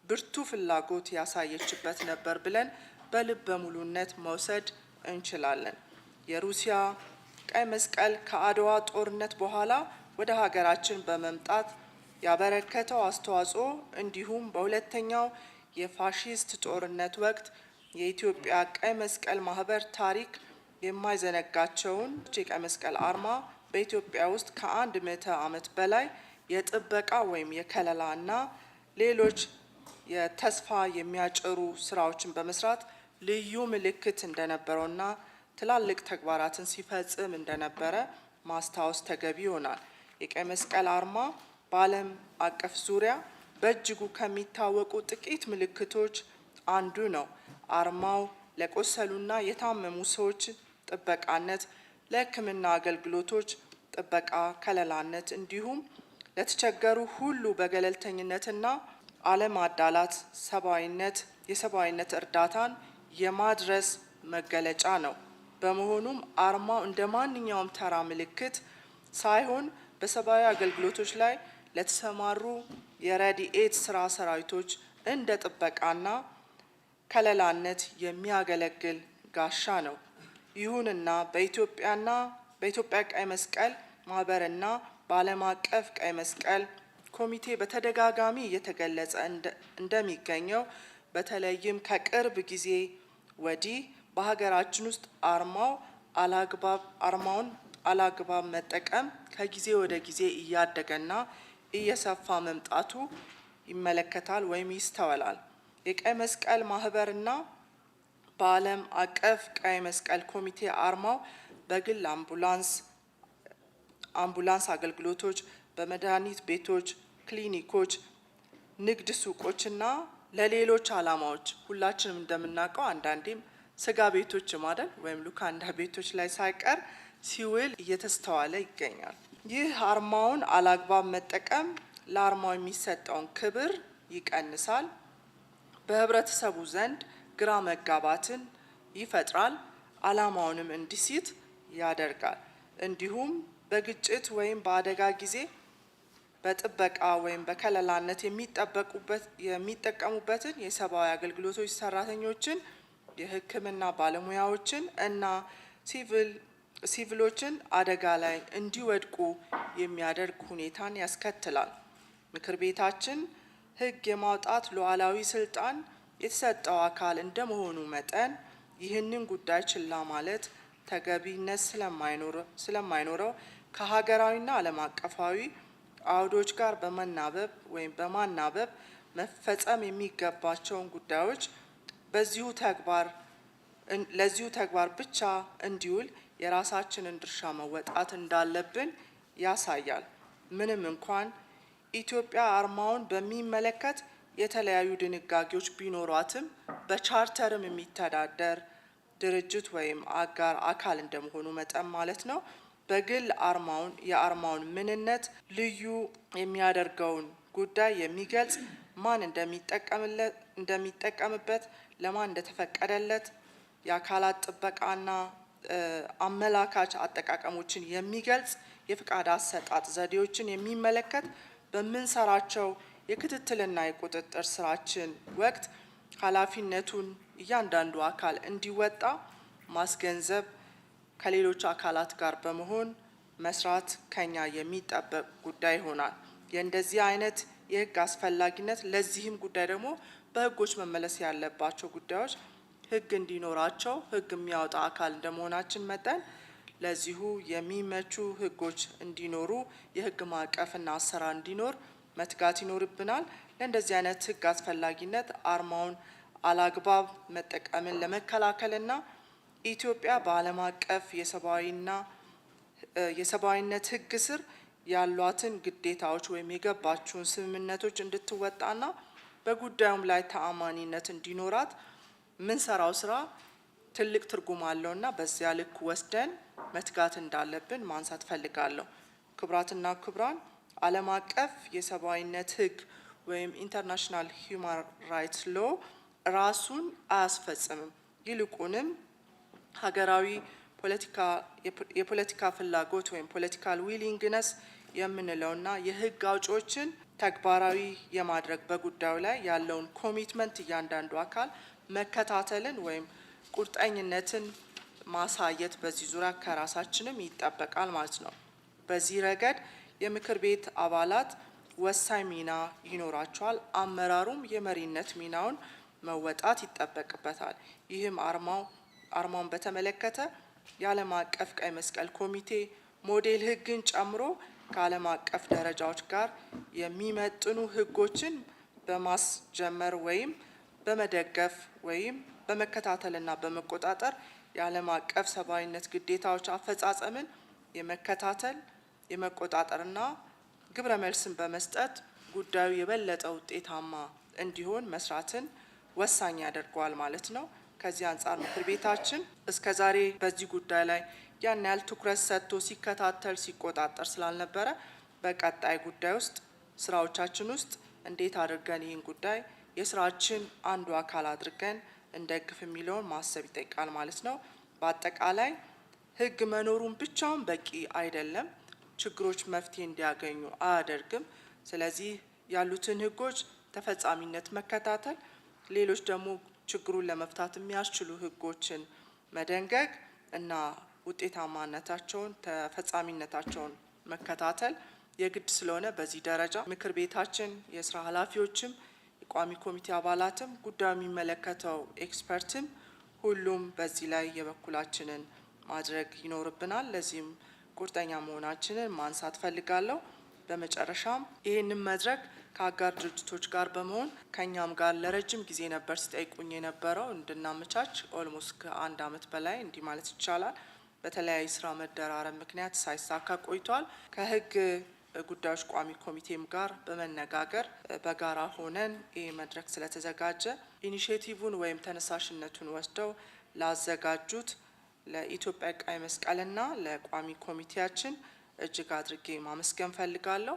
ብርቱ ፍላጎት ያሳየችበት ነበር ብለን በልበ ሙሉነት መውሰድ እንችላለን። የሩሲያ ቀይ መስቀል ከአድዋ ጦርነት በኋላ ወደ ሀገራችን በመምጣት ያበረከተው አስተዋጽኦ፣ እንዲሁም በሁለተኛው የፋሺስት ጦርነት ወቅት የኢትዮጵያ ቀይ መስቀል ማህበር ታሪክ የማይዘነጋቸውን የቀይ መስቀል አርማ በኢትዮጵያ ውስጥ ከ100 ዓመት በላይ የጥበቃ ወይም የከለላ እና ሌሎች የተስፋ የሚያጭሩ ስራዎችን በመስራት ልዩ ምልክት እንደነበረውና ትላልቅ ተግባራትን ሲፈጽም እንደነበረ ማስታወስ ተገቢ ይሆናል። የቀይ መስቀል አርማ በዓለም አቀፍ ዙሪያ በእጅጉ ከሚታወቁ ጥቂት ምልክቶች አንዱ ነው። አርማው ለቆሰሉና የታመሙ ሰዎች ጥበቃነት፣ ለሕክምና አገልግሎቶች ጥበቃ ከለላነት፣ እንዲሁም ለተቸገሩ ሁሉ በገለልተኝነትና አለማዳላት የሰብአዊነት እርዳታን የማድረስ መገለጫ ነው። በመሆኑም አርማው እንደ ማንኛውም ተራ ምልክት ሳይሆን በሰብአዊ አገልግሎቶች ላይ ለተሰማሩ የረድኤት ስራ ሰራዊቶች እንደ ጥበቃና ከለላነት የሚያገለግል ጋሻ ነው። ይሁንና በኢትዮጵያ ቀይ መስቀል ማህበርና በዓለም አቀፍ ቀይ መስቀል ኮሚቴ በተደጋጋሚ እየተገለጸ እንደሚገኘው፣ በተለይም ከቅርብ ጊዜ ወዲህ በሀገራችን ውስጥ አርማውን አላግባብ መጠቀም ከጊዜ ወደ ጊዜ እያደገና እየሰፋ መምጣቱ ይመለከታል ወይም ይስተዋላል። የቀይ መስቀል ማህበርና በዓለም አቀፍ ቀይ መስቀል ኮሚቴ አርማው በግል አምቡላንስ አገልግሎቶች፣ በመድኃኒት ቤቶች፣ ክሊኒኮች፣ ንግድ ሱቆችና ለሌሎች ዓላማዎች፣ ሁላችንም እንደምናውቀው አንዳንዴም ስጋ ቤቶች ማለት ወይም ሉካንዳ ቤቶች ላይ ሳይቀር ሲውል እየተስተዋለ ይገኛል። ይህ አርማውን አላግባብ መጠቀም ለአርማው የሚሰጠውን ክብር ይቀንሳል፣ በህብረተሰቡ ዘንድ ግራ መጋባትን ይፈጥራል፣ ዓላማውንም እንዲስት ያደርጋል። እንዲሁም በግጭት ወይም በአደጋ ጊዜ በጥበቃ ወይም በከለላነት የሚጠቀሙበትን የሰብአዊ አገልግሎቶች ሰራተኞችን፣ የሕክምና ባለሙያዎችን እና ሲቪሎችን አደጋ ላይ እንዲወድቁ የሚያደርግ ሁኔታን ያስከትላል። ምክር ቤታችን ሕግ የማውጣት ሉዓላዊ ስልጣን የተሰጠው አካል እንደመሆኑ መጠን ይህንን ጉዳይ ችላ ማለት ተገቢነት ስለማይኖረው ከሀገራዊና ዓለም አቀፋዊ አውዶች ጋር በመናበብ ወይም በማናበብ መፈጸም የሚገባቸውን ጉዳዮች በዚሁ ተግባር ለዚሁ ተግባር ብቻ እንዲውል የራሳችንን ድርሻ መወጣት እንዳለብን ያሳያል። ምንም እንኳን ኢትዮጵያ አርማውን በሚመለከት የተለያዩ ድንጋጌዎች ቢኖሯትም፣ በቻርተርም የሚተዳደር ድርጅት ወይም አጋር አካል እንደመሆኑ መጠን ማለት ነው፣ በግል የአርማውን ምንነት ልዩ የሚያደርገውን ጉዳይ የሚገልጽ፣ ማን እንደሚጠቀምበት፣ ለማን እንደተፈቀደለት፣ የአካላት ጥበቃና አመላካች አጠቃቀሞችን የሚገልጽ፣ የፍቃድ አሰጣጥ ዘዴዎችን የሚመለከት በምንሰራቸው የክትትልና የቁጥጥር ስራችን ወቅት ኃላፊነቱን እያንዳንዱ አካል እንዲወጣ ማስገንዘብ፣ ከሌሎች አካላት ጋር በመሆን መስራት ከኛ የሚጠበቅ ጉዳይ ይሆናል። የእንደዚህ አይነት የህግ አስፈላጊነት፣ ለዚህም ጉዳይ ደግሞ በህጎች መመለስ ያለባቸው ጉዳዮች ህግ እንዲኖራቸው ህግ የሚያወጣ አካል እንደመሆናችን መጠን ለዚሁ የሚመቹ ህጎች እንዲኖሩ፣ የህግ ማዕቀፍና አሰራር እንዲኖር መትጋት ይኖርብናል። ለእንደዚህ አይነት ህግ አስፈላጊነት አርማውን አላግባብ መጠቀምን ለመከላከልና ኢትዮጵያ በዓለም አቀፍ የሰብአዊና የሰብአዊነት ሕግ ስር ያሏትን ግዴታዎች ወይም የገባችውን ስምምነቶች እንድትወጣና በጉዳዩም ላይ ተአማኒነት እንዲኖራት ምንሰራው ስራ ትልቅ ትርጉም አለውና በዚያ ልክ ወስደን መትጋት እንዳለብን ማንሳት ፈልጋለሁ። ክቡራትና ክቡራን፣ ዓለም አቀፍ የሰብአዊነት ሕግ ወይም international human rights law ራሱን አያስፈጽምም። ይልቁንም ሀገራዊ ፖለቲካ የፖለቲካ ፍላጎት ወይም political willingness የምንለውና የህግ አውጪዎችን ተግባራዊ የማድረግ በጉዳዩ ላይ ያለውን commitment እያንዳንዱ አካል መከታተልን ወይም ቁርጠኝነትን ማሳየት በዚህ ዙሪያ ከራሳችንም ይጠበቃል ማለት ነው። በዚህ ረገድ የምክር ቤት አባላት ወሳኝ ሚና ይኖራቸዋል። አመራሩም የመሪነት ሚናውን መወጣት ይጠበቅበታል። ይህም አርማውን በተመለከተ የዓለም አቀፍ ቀይ መስቀል ኮሚቴ ሞዴል ሕግን ጨምሮ ከዓለም አቀፍ ደረጃዎች ጋር የሚመጥኑ ሕጎችን በማስጀመር ወይም በመደገፍ ወይም በመከታተልና በመቆጣጠር የዓለም አቀፍ ሰብአዊነት ግዴታዎች አፈጻጸምን የመከታተል፣ የመቆጣጠርና ግብረ መልስን በመስጠት ጉዳዩ የበለጠ ውጤታማ እንዲሆን መስራትን ወሳኝ ያደርገዋል ማለት ነው። ከዚህ አንጻር ምክር ቤታችን እስከ ዛሬ በዚህ ጉዳይ ላይ ያን ያህል ትኩረት ሰጥቶ ሲከታተል፣ ሲቆጣጠር ስላልነበረ በቀጣይ ጉዳይ ውስጥ ስራዎቻችን ውስጥ እንዴት አድርገን ይህን ጉዳይ የስራችን አንዱ አካል አድርገን እንደግፍ የሚለውን ማሰብ ይጠይቃል ማለት ነው። በአጠቃላይ ህግ መኖሩን ብቻውን በቂ አይደለም። ችግሮች መፍትሄ እንዲያገኙ አያደርግም። ስለዚህ ያሉትን ህጎች ተፈጻሚነት መከታተል፣ ሌሎች ደግሞ ችግሩን ለመፍታት የሚያስችሉ ህጎችን መደንገግ እና ውጤታማነታቸውን፣ ተፈጻሚነታቸውን መከታተል የግድ ስለሆነ በዚህ ደረጃ ምክር ቤታችን የስራ ኃላፊዎችም፣ የቋሚ ኮሚቴ አባላትም፣ ጉዳዩ የሚመለከተው expert ም ሁሉም በዚህ ላይ የበኩላችንን ማድረግ ይኖርብናል። ለዚህም ቁርጠኛ መሆናችንን ማንሳት ፈልጋለሁ። በመጨረሻም ይህንን መድረክ ከአጋር ድርጅቶች ጋር በመሆን ከኛም ጋር ለረጅም ጊዜ ነበር ሲጠይቁኝ የነበረው እንድናመቻች፣ almost ከአንድ አመት በላይ እንዲህ ማለት ይቻላል። በተለያዩ ስራ መደራረብ ምክንያት ሳይሳካ ቆይቷል። ከህግ ጉዳዮች ቋሚ ኮሚቴም ጋር በመነጋገር በጋራ ሆነን ይህ መድረክ ስለተዘጋጀ initiative ን ወይም ተነሳሽነቱን ወስደው ላዘጋጁት ለኢትዮጵያ ቀይ መስቀልና ለቋሚ ኮሚቴያችን እጅግ አድርጌ ማመስገን ፈልጋለሁ።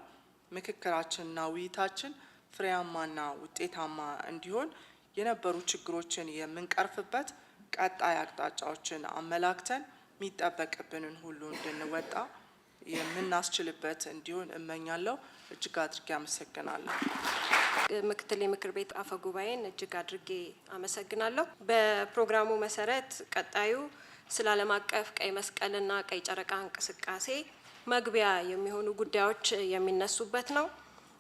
ምክክራችንና ውይይታችን ፍሬያማና ውጤታማ እንዲሆን፣ የነበሩ ችግሮችን የምንቀርፍበት ቀጣይ አቅጣጫዎችን አመላክተን የሚጠበቅብንን ሁሉ እንድንወጣ የምናስችልበት እንዲሆን እመኛለሁ። እጅግ አድርጌ አመሰግናለሁ። ምክትል የምክር ቤት አፈ ጉባኤን እጅግ አድርጌ አመሰግናለሁ። በፕሮግራሙ መሰረት ቀጣዩ ስለ ዓለም አቀፍ ቀይ መስቀልና ቀይ ጨረቃ እንቅስቃሴ መግቢያ የሚሆኑ ጉዳዮች የሚነሱበት ነው።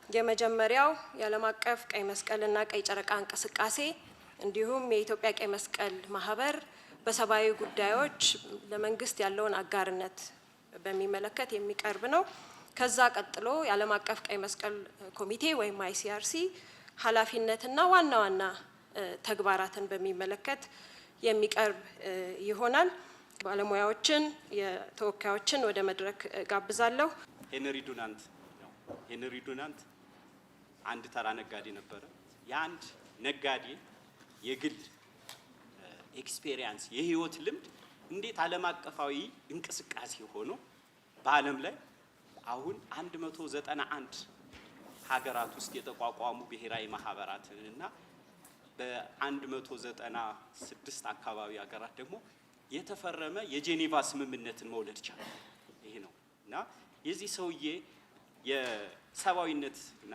የመጀመሪያው የዓለም አቀፍ ቀይ መስቀልና ቀይ ጨረቃ እንቅስቃሴ እንዲሁም የኢትዮጵያ ቀይ መስቀል ማህበር በሰብአዊ ጉዳዮች ለመንግስት ያለውን አጋርነት በሚመለከት የሚቀርብ ነው። ከዛ ቀጥሎ የዓለም አቀፍ ቀይ መስቀል ኮሚቴ ወይም ICRC ኃላፊነትና ዋና ዋና ተግባራትን በሚመለከት የሚቀርብ ይሆናል። ባለሙያዎችን፣ የተወካዮችን ወደ መድረክ ጋብዛለሁ። ሄንሪ ዱናንት ነው። ሄንሪ ዱናንት አንድ ተራ ነጋዴ ነበረ። የአንድ ነጋዴ የግል experience፣ የህይወት ልምድ እንዴት ዓለም አቀፋዊ እንቅስቃሴ ሆኖ በዓለም ላይ አሁን 191 ሀገራት ውስጥ የተቋቋሙ ብሔራዊ ማህበራትን እና በ196 አካባቢ ሀገራት ደግሞ የተፈረመ የጄኔቫ ስምምነትን መውለድ ቻለ። ይሄ ነው እና የዚህ ሰውዬ የሰብአዊነት እና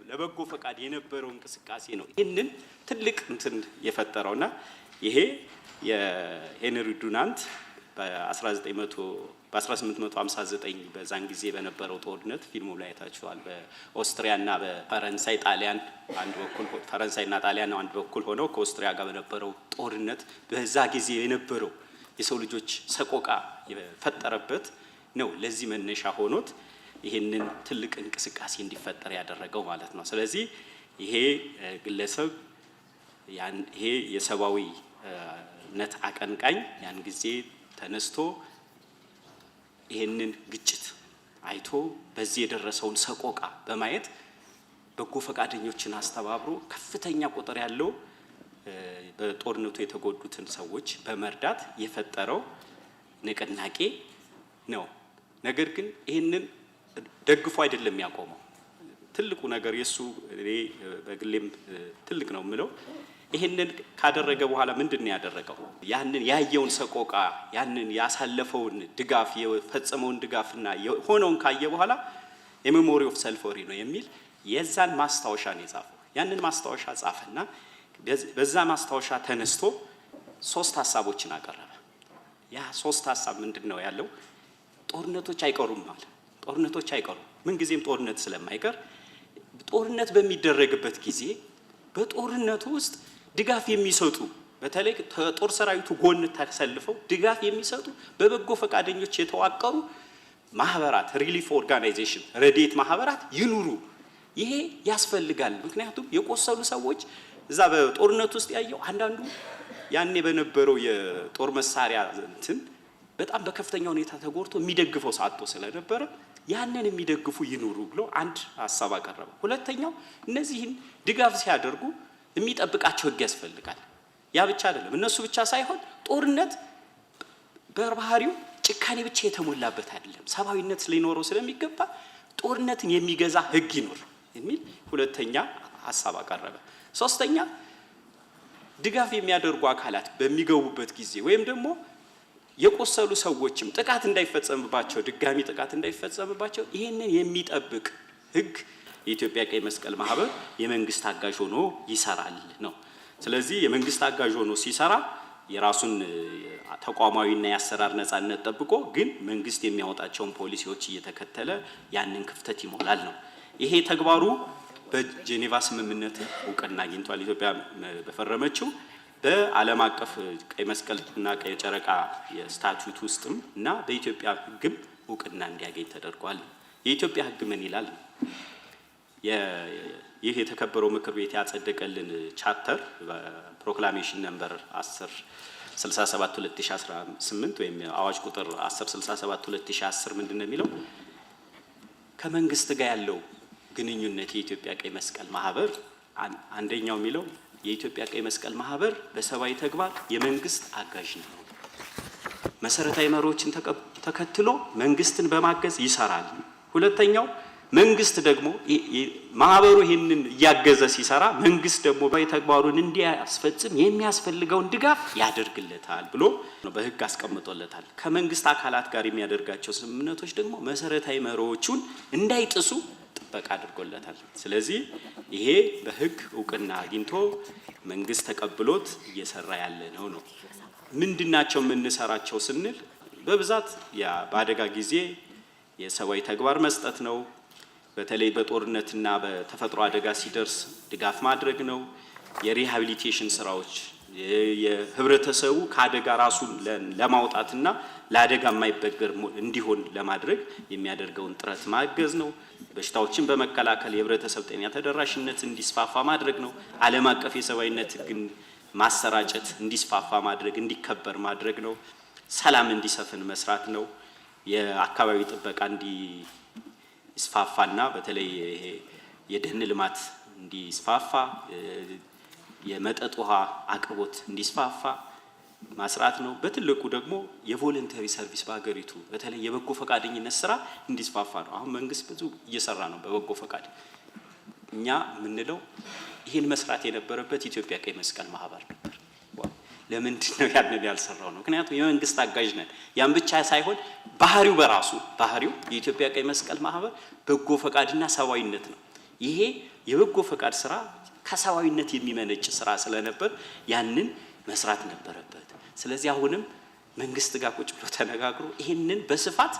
ለበጎ ፈቃድ የነበረው እንቅስቃሴ ነው ይህንን ትልቅ እንትን የፈጠረውና ይሄ የሄንሪ ዱናንት በ1859 በዛን ጊዜ በነበረው ጦርነት ፊልሙ ላይ አይታችኋል። በኦስትሪያና በፈረንሳይ ጣሊያን አንድ በኩል፣ ፈረንሳይና ጣሊያን አንድ በኩል ሆነው ከኦስትሪያ ጋር በነበረው ጦርነት በዛ ጊዜ የነበረው የሰው ልጆች ሰቆቃ የፈጠረበት ነው። ለዚህ መነሻ ሆኖት ይህንን ትልቅ እንቅስቃሴ እንዲፈጠር ያደረገው ማለት ነው። ስለዚህ ይሄ ግለሰብ ይሄ የሰብአዊነት የነጻነት አቀንቃኝ ያን ጊዜ ተነስቶ ይህንን ግጭት አይቶ በዚህ የደረሰውን ሰቆቃ በማየት በጎ ፈቃደኞችን አስተባብሮ ከፍተኛ ቁጥር ያለው በጦርነቱ የተጎዱትን ሰዎች በመርዳት የፈጠረው ንቅናቄ ነው። ነገር ግን ይህንን ደግፎ አይደለም ያቆመው። ትልቁ ነገር የእሱ፣ እኔ በግሌም ትልቅ ነው የምለው፣ ይህንን ካደረገ በኋላ ምንድን ነው ያደረገው? ያንን ያየውን ሰቆቃ፣ ያንን ያሳለፈውን ድጋፍ፣ የፈጸመውን ድጋፍና የሆነውን ካየ በኋላ የ Memory of Solferino የሚል የዛን ማስታወሻ ነው የጻፈው። ያንን ማስታወሻ ጻፈና በዛ ማስታወሻ ተነስቶ ሶስት ሀሳቦችን አቀረበ። ያ ሶስት ሀሳብ ምንድን ነው ያለው? ጦርነቶች አይቀሩም አለ። ጦርነቶች አይቀሩም። ምንጊዜም ጦርነት ስለማይቀር ጦርነት በሚደረግበት ጊዜ በጦርነቱ ውስጥ ድጋፍ የሚሰጡ፣ በተለይ ከጦር ሰራዊቱ ጎን ተሰልፈው ድጋፍ የሚሰጡ በበጎ ፈቃደኞች የተዋቀሩ ማህበራት፣ relief organization፣ ረድኤት ማህበራት ይኑሩ። ይሄ ያስፈልጋል። ምክንያቱም የቆሰሉ ሰዎች እዛ በጦርነት ውስጥ ያየው አንዳንዱ ያኔ በነበረው የጦር መሳሪያ እንትን በጣም በከፍተኛ ሁኔታ ተጎድቶ የሚደግፈው ሰው አጥቶ ስለነበረ ያንን የሚደግፉ ይኑሩ ብሎ አንድ ሀሳብ አቀረበ። ሁለተኛው፣ እነዚህን ድጋፍ ሲያደርጉ የሚጠብቃቸው ሕግ ያስፈልጋል። ያ ብቻ አይደለም፣ እነሱ ብቻ ሳይሆን ጦርነት በባህሪው ጭካኔ ብቻ የተሞላበት አይደለም፣ ሰብአዊነት ሊኖረው ስለሚገባ ጦርነትን የሚገዛ ሕግ ይኑር የሚል ሁለተኛ ሀሳብ አቀረበ። ሶስተኛ፣ ድጋፍ የሚያደርጉ አካላት በሚገቡበት ጊዜ ወይም ደግሞ የቆሰሉ ሰዎችም ጥቃት እንዳይፈጸምባቸው፣ ድጋሚ ጥቃት እንዳይፈጸምባቸው ይህንን የሚጠብቅ ሕግ፣ የኢትዮጵያ ቀይ መስቀል ማህበር የመንግስት አጋዥ ሆኖ ይሰራል ነው። ስለዚህ የመንግስት አጋዥ ሆኖ ሲሰራ የራሱን ተቋማዊና የአሰራር ነጻነት ጠብቆ ግን መንግስት የሚያወጣቸውን ፖሊሲዎች እየተከተለ ያንን ክፍተት ይሞላል ነው። ይሄ ተግባሩ በጄኔቫ ስምምነት እውቅና አግኝቷል። ኢትዮጵያ በፈረመችው በዓለም አቀፍ ቀይ መስቀል እና ቀይ ጨረቃ የ statute ውስጥም እና በኢትዮጵያ ሕግም እውቅና እንዲያገኝ ተደርጓል። የኢትዮጵያ ሕግ ምን ይላል? ይህ የተከበረው ምክር ቤት ያጸደቀልን charter proclamation number 10 67 2018 ወይም አዋጅ ቁጥር 10 67 2010 ምንድን ነው የሚለው? ከመንግስት ጋር ያለው ግንኙነት የኢትዮጵያ ቀይ መስቀል ማህበር አንደኛው የሚለው የኢትዮጵያ ቀይ መስቀል ማህበር በሰብአዊ ተግባር የመንግስት አጋዥ ነው። መሰረታዊ መርሆችን ተከትሎ መንግስትን በማገዝ ይሰራል። ሁለተኛው፣ መንግስት ደግሞ ማህበሩ ይህንን እያገዘ ሲሰራ መንግስት ደግሞ ተግባሩን እንዲያስፈጽም የሚያስፈልገውን ድጋፍ ያደርግለታል ብሎ በህግ አስቀምጦለታል። ከመንግስት አካላት ጋር የሚያደርጋቸው ስምምነቶች ደግሞ መሰረታዊ መርሆቹን እንዳይጥሱ ጥበቃ አድርጎለታል። ስለዚህ ይሄ በህግ እውቅና አግኝቶ መንግስት ተቀብሎት እየሰራ ያለ ነው። ምንድናቸው የምንሰራቸው ስንል በብዛት በአደጋ ጊዜ የሰብአዊ ተግባር መስጠት ነው። በተለይ በጦርነትና በተፈጥሮ አደጋ ሲደርስ ድጋፍ ማድረግ ነው። የ rehabilitation ስራዎች፣ የህብረተሰቡ ከአደጋ ራሱን ለማውጣትና ለአደጋ የማይበገር እንዲሆን ለማድረግ የሚያደርገውን ጥረት ማገዝ ነው። በሽታዎችን በመከላከል የህብረተሰብ ጤና ተደራሽነት እንዲስፋፋ ማድረግ ነው። ዓለም አቀፍ የሰብአዊነት ህግን ማሰራጨት፣ እንዲስፋፋ ማድረግ፣ እንዲከበር ማድረግ ነው። ሰላም እንዲሰፍን መስራት ነው። የአካባቢ ጥበቃ እንዲስፋፋና በተለይ ይሄ የደን ልማት እንዲስፋፋ፣ የመጠጥ ውሃ አቅርቦት እንዲስፋፋ ማስራት ነው። በትልቁ ደግሞ የ voluntary service በሀገሪቱ በተለይ የበጎ ፈቃደኝነት ስራ እንዲስፋፋ ነው። አሁን መንግስት ብዙ እየሰራ ነው በበጎ ፈቃድ። እኛ የምንለው ይህን መስራት የነበረበት ኢትዮጵያ ቀይ መስቀል ማህበር ነበር። ለምንድን ነው ያንን ያልሰራው ነው? ምክንያቱም የመንግስት አጋዥ ነን። ያን ብቻ ሳይሆን ባህሪው በራሱ ባህሪው የኢትዮጵያ ቀይ መስቀል ማህበር በጎ ፈቃድና ሰብአዊነት ነው። ይሄ የበጎ ፈቃድ ስራ ከሰብአዊነት የሚመነጭ ስራ ስለነበር ያንን መስራት ነበረበት። ስለዚህ አሁንም መንግስት ጋር ቁጭ ብሎ ተነጋግሮ ይህንን በስፋት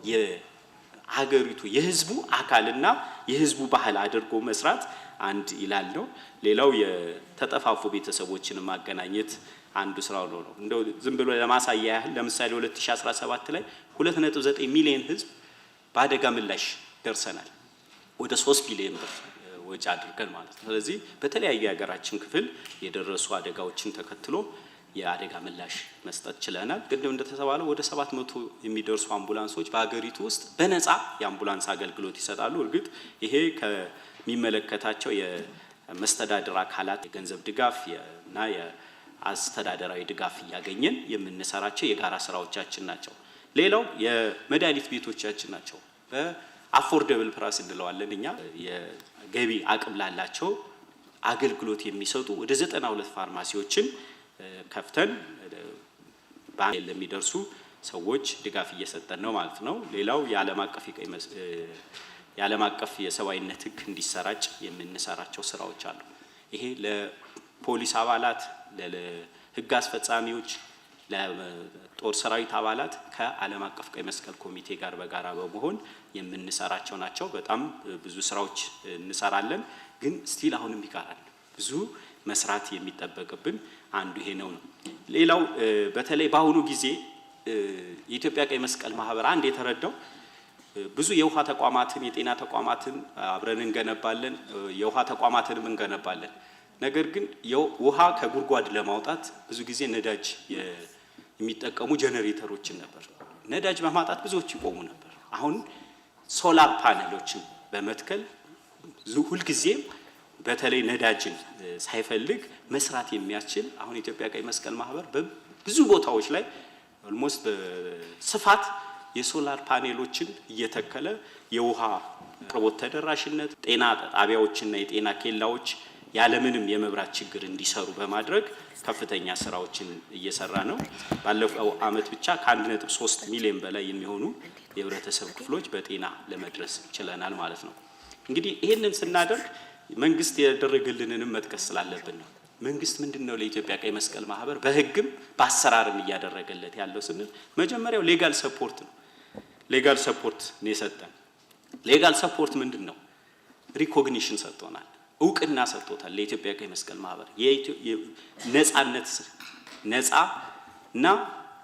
የሀገሪቱ የህዝቡ አካልና የህዝቡ ባህል አድርጎ መስራት አንድ ይላል ነው። ሌላው የተጠፋፉ ቤተሰቦችን ማገናኘት አንዱ ስራው ነው። እንደው ዝም ብሎ ለማሳያ ያህል ለምሳሌ 2017 ላይ 2.9 ሚሊዮን ህዝብ በአደጋ ምላሽ ደርሰናል። ወደ 3 ቢሊዮን ብር ወጪ አድርገን ማለት ነው። ስለዚህ በተለያዩ የሀገራችን ክፍል የደረሱ አደጋዎችን ተከትሎ የአደጋ ምላሽ መስጠት ችለናል። ቅድም እንደተባለው ወደ 700 የሚደርሱ አምቡላንሶች በሀገሪቱ ውስጥ በነፃ የአምቡላንስ አገልግሎት ይሰጣሉ። እርግጥ ይሄ ከሚመለከታቸው የመስተዳድር አካላት የገንዘብ ድጋፍ እና የአስተዳደራዊ ድጋፍ እያገኘን የምንሰራቸው የጋራ ስራዎቻችን ናቸው። ሌላው የመድኃኒት ቤቶቻችን ናቸው። በ affordable price እንለዋለን እኛ፣ የገቢ አቅም ላላቸው አገልግሎት የሚሰጡ ወደ 92 ፋርማሲዎችን ከፍተን ለሚደርሱ ሰዎች ድጋፍ እየሰጠን ነው ማለት ነው። ሌላው የዓለም አቀፍ የሰብአዊነት ሕግ እንዲሰራጭ የምንሰራቸው ስራዎች አሉ። ይሄ ለፖሊስ አባላት፣ ለሕግ አስፈጻሚዎች፣ ለጦር ሰራዊት አባላት ከዓለም አቀፍ ቀይ መስቀል ኮሚቴ ጋር በጋራ በመሆን የምንሰራቸው ናቸው። በጣም ብዙ ስራዎች እንሰራለን፣ ግን still አሁንም ይቀራል። ብዙ መስራት የሚጠበቅብን አንዱ ይሄ ነው። ሌላው በተለይ በአሁኑ ጊዜ የኢትዮጵያ ቀይ መስቀል ማህበር አንድ የተረዳው ብዙ የውሃ ተቋማትን፣ የጤና ተቋማትን አብረን እንገነባለን፣ የውሃ ተቋማትንም እንገነባለን። ነገር ግን ውሃ ከጉድጓድ ለማውጣት ብዙ ጊዜ ነዳጅ የሚጠቀሙ ጀነሬተሮችን ነበር። ነዳጅ በማጣት ብዙዎች ይቆሙ ነበር። አሁን solar panel ኦችን በመትከል ሁልጊዜም በተለይ ነዳጅን ሳይፈልግ መስራት የሚያስችል አሁን የኢትዮጵያ ቀይ መስቀል ማህበር በብዙ ቦታዎች ላይ almost በስፋት የ solar panel ኦችን እየተከለ የውሃ አቅርቦት ተደራሽነት፣ ጤና ጣቢያዎችና የጤና ኬላዎች ያለምንም የመብራት ችግር እንዲሰሩ በማድረግ ከፍተኛ ስራዎችን እየሰራ ነው። ባለፈው አመት ብቻ ከ1.3 ሚሊዮን በላይ የሚሆኑ የህብረተሰብ ክፍሎች በጤና ለመድረስ ችለናል ማለት ነው። እንግዲህ ይህንን ስናደርግ መንግስት ያደረገልንንም መጥቀስ ስላለብን ነው። መንግስት ምንድን ነው ለኢትዮጵያ ቀይ መስቀል ማህበር በህግም በአሰራርም እያደረገለት ያለው ስንል መጀመሪያው legal support ነው። Legal support ነው የሰጠን። Legal support ምንድን ነው? Recognition ሰጥቶናል፣ እውቅና ሰጥቶታል። ለኢትዮጵያ ቀይ መስቀል ማህበር ነጻነት፣ ነጻ እና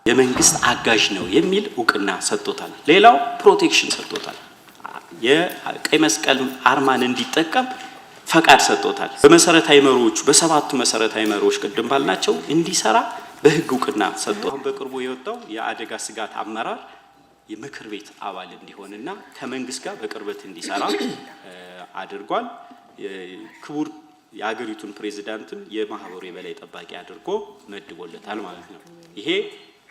የመንግስት አጋዥ ነው የሚል እውቅና ሰጥቶታል። ሌላው protection ሰጥቶታል። የቀይ መስቀል አርማን እንዲጠቀም ፈቃድ ሰጥቶታል። በመሰረታዊ መርሆዎቹ፣ በሰባቱ መሰረታዊ መርሆዎች ቅድም ባልናቸው እንዲሰራ በህግ እውቅና ሰጥቶ አሁን በቅርቡ የወጣው የአደጋ ስጋት አመራር የምክር ቤት አባል እንዲሆንና ከመንግስት ጋር በቅርበት እንዲሰራ አድርጓል። ክቡር የሀገሪቱን ፕሬዚዳንትም የማህበሩ የበላይ ጠባቂ አድርጎ መድቦለታል ማለት ነው። ይሄ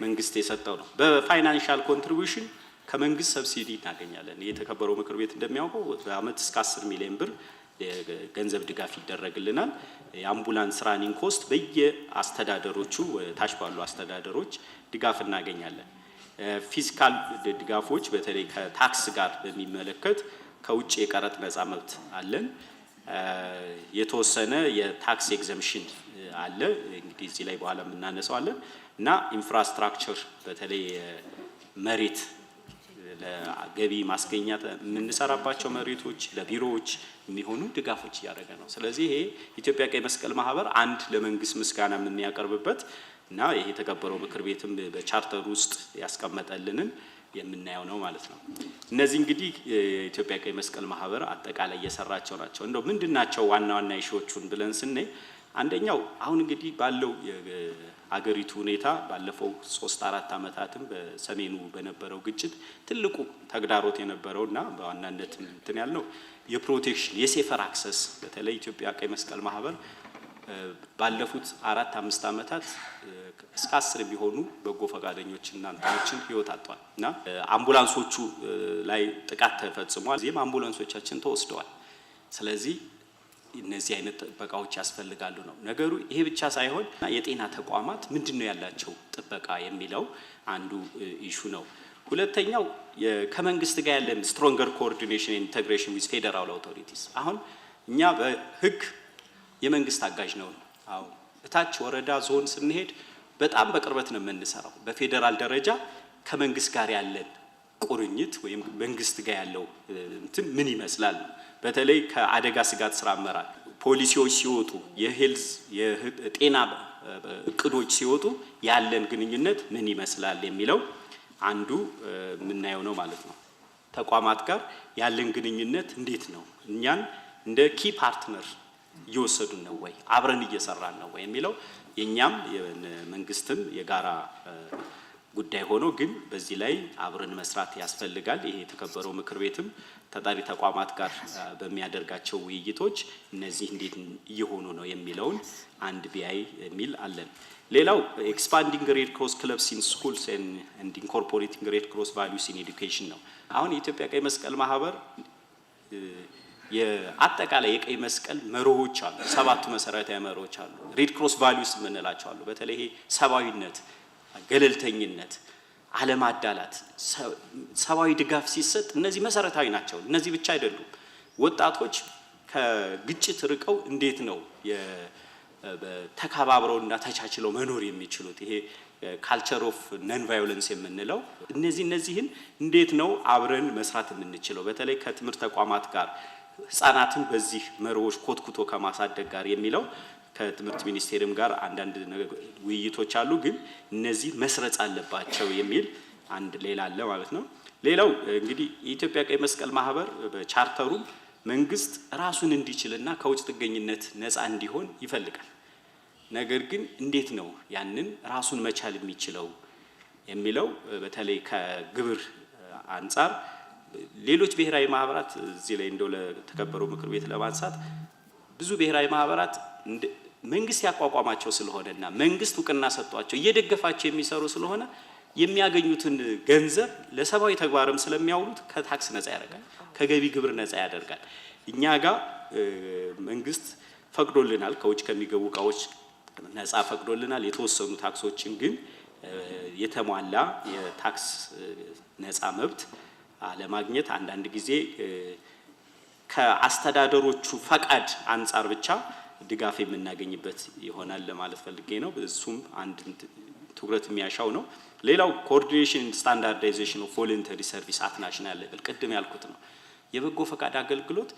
መንግስት የሰጠው ነው። በ financial contribution ከመንግስት subsidy እናገኛለን። የተከበረው ምክር ቤት እንደሚያውቀው በአመት እስከ 10 ሚሊዮን ብር የገንዘብ ድጋፍ ይደረግልናል። የአምቡላንስ running cost በየአስተዳደሮቹ፣ ታች ባሉ አስተዳደሮች ድጋፍ እናገኛለን። Fiscal ድጋፎች በተለይ ከ tax ጋር በሚመለከት ከውጭ የቀረጥ ነጻ መብት አለን። የተወሰነ የ tax exemption አለ። እንግዲህ እዚህ ላይ በኋላ የምናነሳው አለን እና infrastructure፣ በተለይ መሬት፣ ለገቢ ማስገኛ የምንሰራባቸው መሬቶች፣ ለቢሮዎች የሚሆኑ ድጋፎች እያደረገ ነው። ስለዚህ ይሄ ኢትዮጵያ ቀይ መስቀል ማህበር አንድ ለመንግስት ምስጋና የሚያቀርብበት እና ይሄ የተከበረው ምክር ቤትም በቻርተር ውስጥ ያስቀመጠልንን የምናየው ነው ማለት ነው። እነዚህ እንግዲህ የኢትዮጵያ ቀይ መስቀል ማህበር አጠቃላይ እየሰራቸው ናቸው። እንደው ምንድን ናቸው ዋና ዋና issue ዎቹን ብለን ስናይ አንደኛው አሁን እንግዲህ ባለው የአገሪቱ ሁኔታ፣ ባለፈው 3-4 ዓመታትም በሰሜኑ በነበረው ግጭት ትልቁ ተግዳሮት የነበረው እና በዋናነት እንትን ያልነው የ protection፣ የ safer access፣ በተለይ ኢትዮጵያ ቀይ መስቀል ማህበር ባለፉት 4-5 ዓመታት እስከ 10 የሚሆኑ በጎ ፈቃደኞችና እንትኖችን ህይወት አጥቷል እና አምቡላንሶቹ ላይ ጥቃት ተፈጽሟል። እዚህም አምቡላንሶቻችን ተወስደዋል። ስለዚህ እነዚህ አይነት ጥበቃዎች ያስፈልጋሉ ነው ነገሩ። ይሄ ብቻ ሳይሆን የጤና ተቋማት ምንድን ነው ያላቸው ጥበቃ የሚለው አንዱ issue ነው። ሁለተኛው ከመንግስት ጋር ያለን stronger coordination, integration with federal authorities። አሁን እኛ በህግ የመንግስት አጋዥ ነው። አዎ፣ እታች ወረዳ፣ ዞን ስንሄድ በጣም በቅርበት ነው የምንሰራው። በፌዴራል ደረጃ ከመንግስት ጋር ያለን ቁርኝት ወይም መንግስት ጋር ያለው እንትን ምን ይመስላል ነው። በተለይ ከአደጋ ስጋት ስራ አመራር ፖሊሲዎች ሲወጡ፣ የ health የጤና እቅዶች ሲወጡ ያለን ግንኙነት ምን ይመስላል የሚለው አንዱ የምናየው ነው ማለት ነው። ተቋማት ጋር ያለን ግንኙነት እንዴት ነው? እኛን እንደ key partner እየወሰዱን ነው ወይ? አብረን እየሰራን ነው ወይ የሚለው የእኛም መንግስትም የጋራ ጉዳይ ሆኖ ግን በዚህ ላይ አብረን መስራት ያስፈልጋል። ይሄ የተከበረው ምክር ቤትም ተጠሪ ተቋማት ጋር በሚያደርጋቸው ውይይቶች እነዚህ እንዴት እየሆኑ ነው የሚለውን አንድ ቢያይ የሚል አለን። ሌላው expanding Red Cross clubs in schools and incorporating Red Cross values in education ነው። አሁን የኢትዮጵያ ቀይ መስቀል ማህበር የአጠቃላይ የቀይ መስቀል መርሆች አሉ። ሰባቱ መሰረታዊ መርሆች አሉ። Red Cross values የምንላቸው አሉ። በተለይ ይሄ ሰብአዊነት፣ ገለልተኝነት፣ አለማዳላት፣ ሰብአዊ ድጋፍ ሲሰጥ እነዚህ መሰረታዊ ናቸው። እነዚህ ብቻ አይደሉም። ወጣቶች ከግጭት ርቀው እንዴት ነው ተከባብረውና ተቻችለው መኖር የሚችሉት? ይሄ culture of non violence የምንለው እነዚህን እንዴት ነው አብረን መስራት የምንችለው? በተለይ ከትምህርት ተቋማት ጋር ህጻናትን በዚህ መርሆች ኮትኩቶ ከማሳደግ ጋር የሚለው ከትምህርት ሚኒስቴርም ጋር አንዳንድ ውይይቶች አሉ። ግን እነዚህ መስረጽ አለባቸው የሚል አንድ ሌላ አለ ማለት ነው። ሌላው እንግዲህ የኢትዮጵያ ቀይ መስቀል ማህበር በቻርተሩም መንግስት ራሱን እንዲችልና ከውጭ ጥገኝነት ነፃ እንዲሆን ይፈልጋል። ነገር ግን እንዴት ነው ያንን ራሱን መቻል የሚችለው የሚለው በተለይ ከግብር አንጻር ሌሎች ብሔራዊ ማህበራት እዚህ ላይ እንደው ለተከበረው ምክር ቤት ለማንሳት ብዙ ብሔራዊ ማህበራት መንግስት ያቋቋማቸው ስለሆነና መንግስት እውቅና ሰጥቷቸው እየደገፋቸው የሚሰሩ ስለሆነ የሚያገኙትን ገንዘብ ለሰብአዊ ተግባርም ስለሚያውሉት ከታክስ ነፃ ያደርጋል፣ ከገቢ ግብር ነፃ ያደርጋል። እኛ ጋር መንግስት ፈቅዶልናል፣ ከውጭ ከሚገቡ እቃዎች ነፃ ፈቅዶልናል። የተወሰኑ ታክሶችን ግን የተሟላ የታክስ ነፃ መብት አለማግኘት አንዳንድ ጊዜ ከአስተዳደሮቹ ፈቃድ አንጻር ብቻ ድጋፍ የምናገኝበት ይሆናል ለማለት ፈልጌ ነው። እሱም አንድ ትኩረት የሚያሻው ነው። ሌላው coordination, standardization of voluntary service at national level ቅድም ያልኩት ነው። የበጎ ፈቃድ አገልግሎት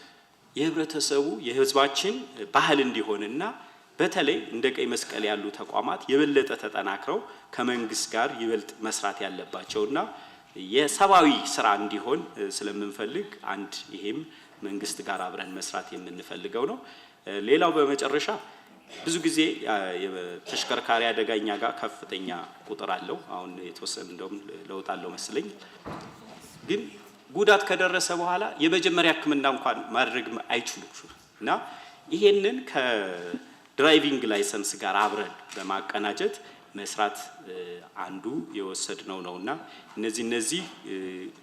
የህብረተሰቡ የህዝባችን ባህል እንዲሆንና በተለይ እንደ ቀይ መስቀል ያሉ ተቋማት የበለጠ ተጠናክረው ከመንግስት ጋር ይበልጥ መስራት ያለባቸውና የሰብአዊ ስራ እንዲሆን ስለምንፈልግ አንድ ይሄም መንግስት ጋር አብረን መስራት የምንፈልገው ነው። ሌላው በመጨረሻ ብዙ ጊዜ የተሽከርካሪ አደጋ እኛ ጋር ከፍተኛ ቁጥር አለው። አሁን የተወሰነ እንደውም ለውጥ አለው መስለኝ። ግን ጉዳት ከደረሰ በኋላ የመጀመሪያ ሕክምና እንኳን ማድረግ አይችሉም እና ይሄንን ከ driving license ጋር አብረን በማቀናጀት መስራት አንዱ የወሰድነው ነውና እነዚህ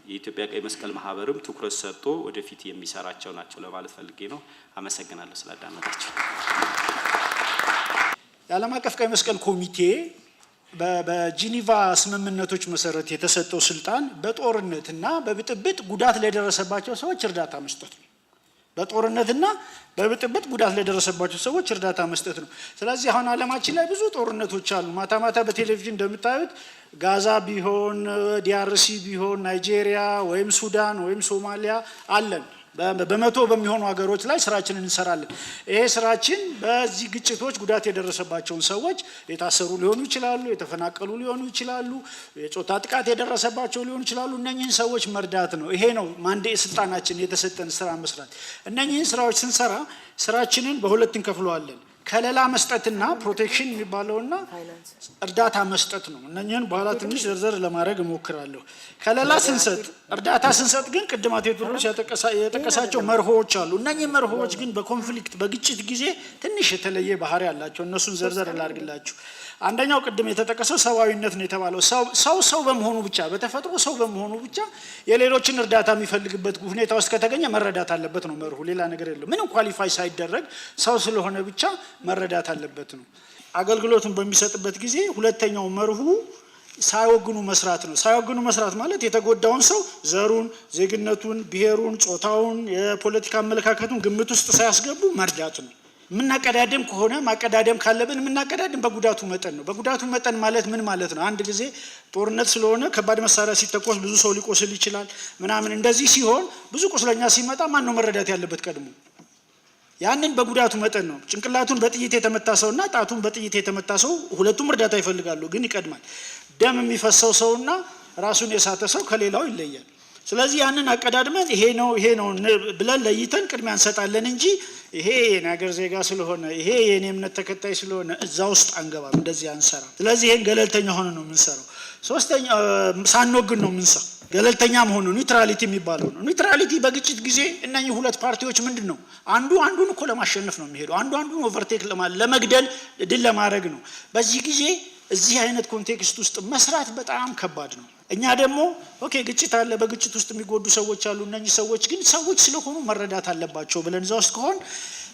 የኢትዮጵያ ቀይ መስቀል ማህበርም ትኩረት ሰጥቶ ወደፊት የሚሰራቸው ናቸው ለማለት ፈልጌ ነው። አመሰግናለሁ ስላዳመጣችሁ። የዓለም አቀፍ ቀይ መስቀል ኮሚቴ በጂኒቫ ስምምነቶች መሰረት የተሰጠው ስልጣን በጦርነትና በብጥብጥ ጉዳት ለደረሰባቸው ሰዎች እርዳታ መስጠት ነው። በጦርነትና በብጥብጥ ጉዳት ለደረሰባቸው ሰዎች እርዳታ መስጠት ነው። ስለዚህ አሁን ዓለማችን ላይ ብዙ ጦርነቶች አሉ። ማታ ማታ በቴሌቪዥን እንደምታዩት ጋዛ ቢሆን፣ DRC ቢሆን፣ ናይጄሪያ ወይም ሱዳን ወይም ሶማሊያ አለን። በመቶ በሚሆኑ ሀገሮች ላይ ስራችንን እንሰራለን። ይሄ ስራችን በዚህ ግጭቶች ጉዳት የደረሰባቸውን ሰዎች፣ የታሰሩ ሊሆኑ ይችላሉ፣ የተፈናቀሉ ሊሆኑ ይችላሉ፣ የጾታ ጥቃት የደረሰባቸው ሊሆኑ ይችላሉ። እነኚህን ሰዎች መርዳት ነው። ይሄ ነው mandate ስልጣናችን፣ የተሰጠን ስራ መስራት። እነኚህን ስራዎች ስንሰራ ስራችንን በሁለት እንከፍለዋለን። ከለላ መስጠትና protection የሚባለውና እርዳታ መስጠት ነው። እነኚህን በኋላ ትንሽ ዘርዘር ለማድረግ እሞክራለሁ። ከለላ ስንሰጥ፣ እርዳታ ስንሰጥ ግን ቅድም አቶ ቴዎድሮስ የጠቀሳቸው መርሆዎች አሉ። እነኚህ መርሆዎች ግን በ conflict በግጭት ጊዜ ትንሽ የተለየ ባህሪ አላቸው። እነሱን ዘርዘር ላድርግላችሁ። አንደኛው ቅድም የተጠቀሰው ሰብአዊነት ነው የተባለው። ሰው ሰው በመሆኑ ብቻ፣ በተፈጥሮ ሰው በመሆኑ ብቻ የሌሎችን እርዳታ የሚፈልግበት ሁኔታ ውስጥ ከተገኘ መረዳት አለበት ነው መርሁ። ሌላ ነገር የለው። ምንም qualify ሳይደረግ ሰው ስለሆነ ብቻ መረዳት አለበት ነው። አገልግሎቱን በሚሰጥበት ጊዜ ሁለተኛው መርሁ ሳይወግኑ መስራት ነው። ሳይወግኑ መስራት ማለት የተጎዳውን ሰው ዘሩን፣ ዜግነቱን፣ ብሔሩን፣ ጾታውን፣ የፖለቲካ አመለካከቱን ግምት ውስጥ ሳያስገቡ መርዳት ነው። የምናቀዳደም ከሆነ፣ ማቀዳደም ካለብን የምናቀዳድም በጉዳቱ መጠን ነው። በጉዳቱ መጠን ማለት ምን ማለት ነው? አንድ ጊዜ ጦርነት ስለሆነ ከባድ መሳሪያ ሲተኮስ ብዙ ሰው ሊቆስል ይችላል ምናምን። እንደዚህ ሲሆን ብዙ ቁስለኛ ሲመጣ ማን ነው መረዳት ያለበት ቀድሞ? ያንን በጉዳቱ መጠን ነው። ጭንቅላቱን በጥይት የተመታ ሰውና ጣቱን በጥይት የተመታ ሰው ሁለቱም እርዳታ ይፈልጋሉ፣ ግን ይቀድማል። ደም የሚፈሰው ሰውና ራሱን የሳተ ሰው ከሌላው ይለያል። ስለዚህ ያንን አቀዳድመን ይሄ ነው ይሄ ነው ብለን ለይተን ቅድሚያ እንሰጣለን እንጂ ይሄ የኔ ሀገር ዜጋ ስለሆነ፣ ይሄ የኔ እምነት ተከታይ ስለሆነ እዛ ውስጥ አንገባም። እንደዚህ አንሰራም። ስለዚህ ይሄን ገለልተኛ ሆነ ነው የምንሰራው። ሶስተኛ፣ ሳንወግን ነው የምንሰራው። ገለልተኛ መሆኑ neutrality የሚባለው ነው። Neutrality በግጭት ጊዜ እነኚህ ሁለት ፓርቲዎች ምንድን ነው፣ አንዱ አንዱን እኮ ለማሸነፍ ነው የሚሄደው። አንዱ አንዱን overtake ለመግደል፣ ድል ለማድረግ ነው። በዚህ ጊዜ እዚህ አይነት context ውስጥ መስራት በጣም ከባድ ነው። እኛ ደግሞ okay ግጭት አለ፣ በግጭት ውስጥ የሚጎዱ ሰዎች አሉ። እነኚህ ሰዎች ግን ሰዎች ስለሆኑ መረዳት አለባቸው ብለን እዛ ውስጥ ከሆን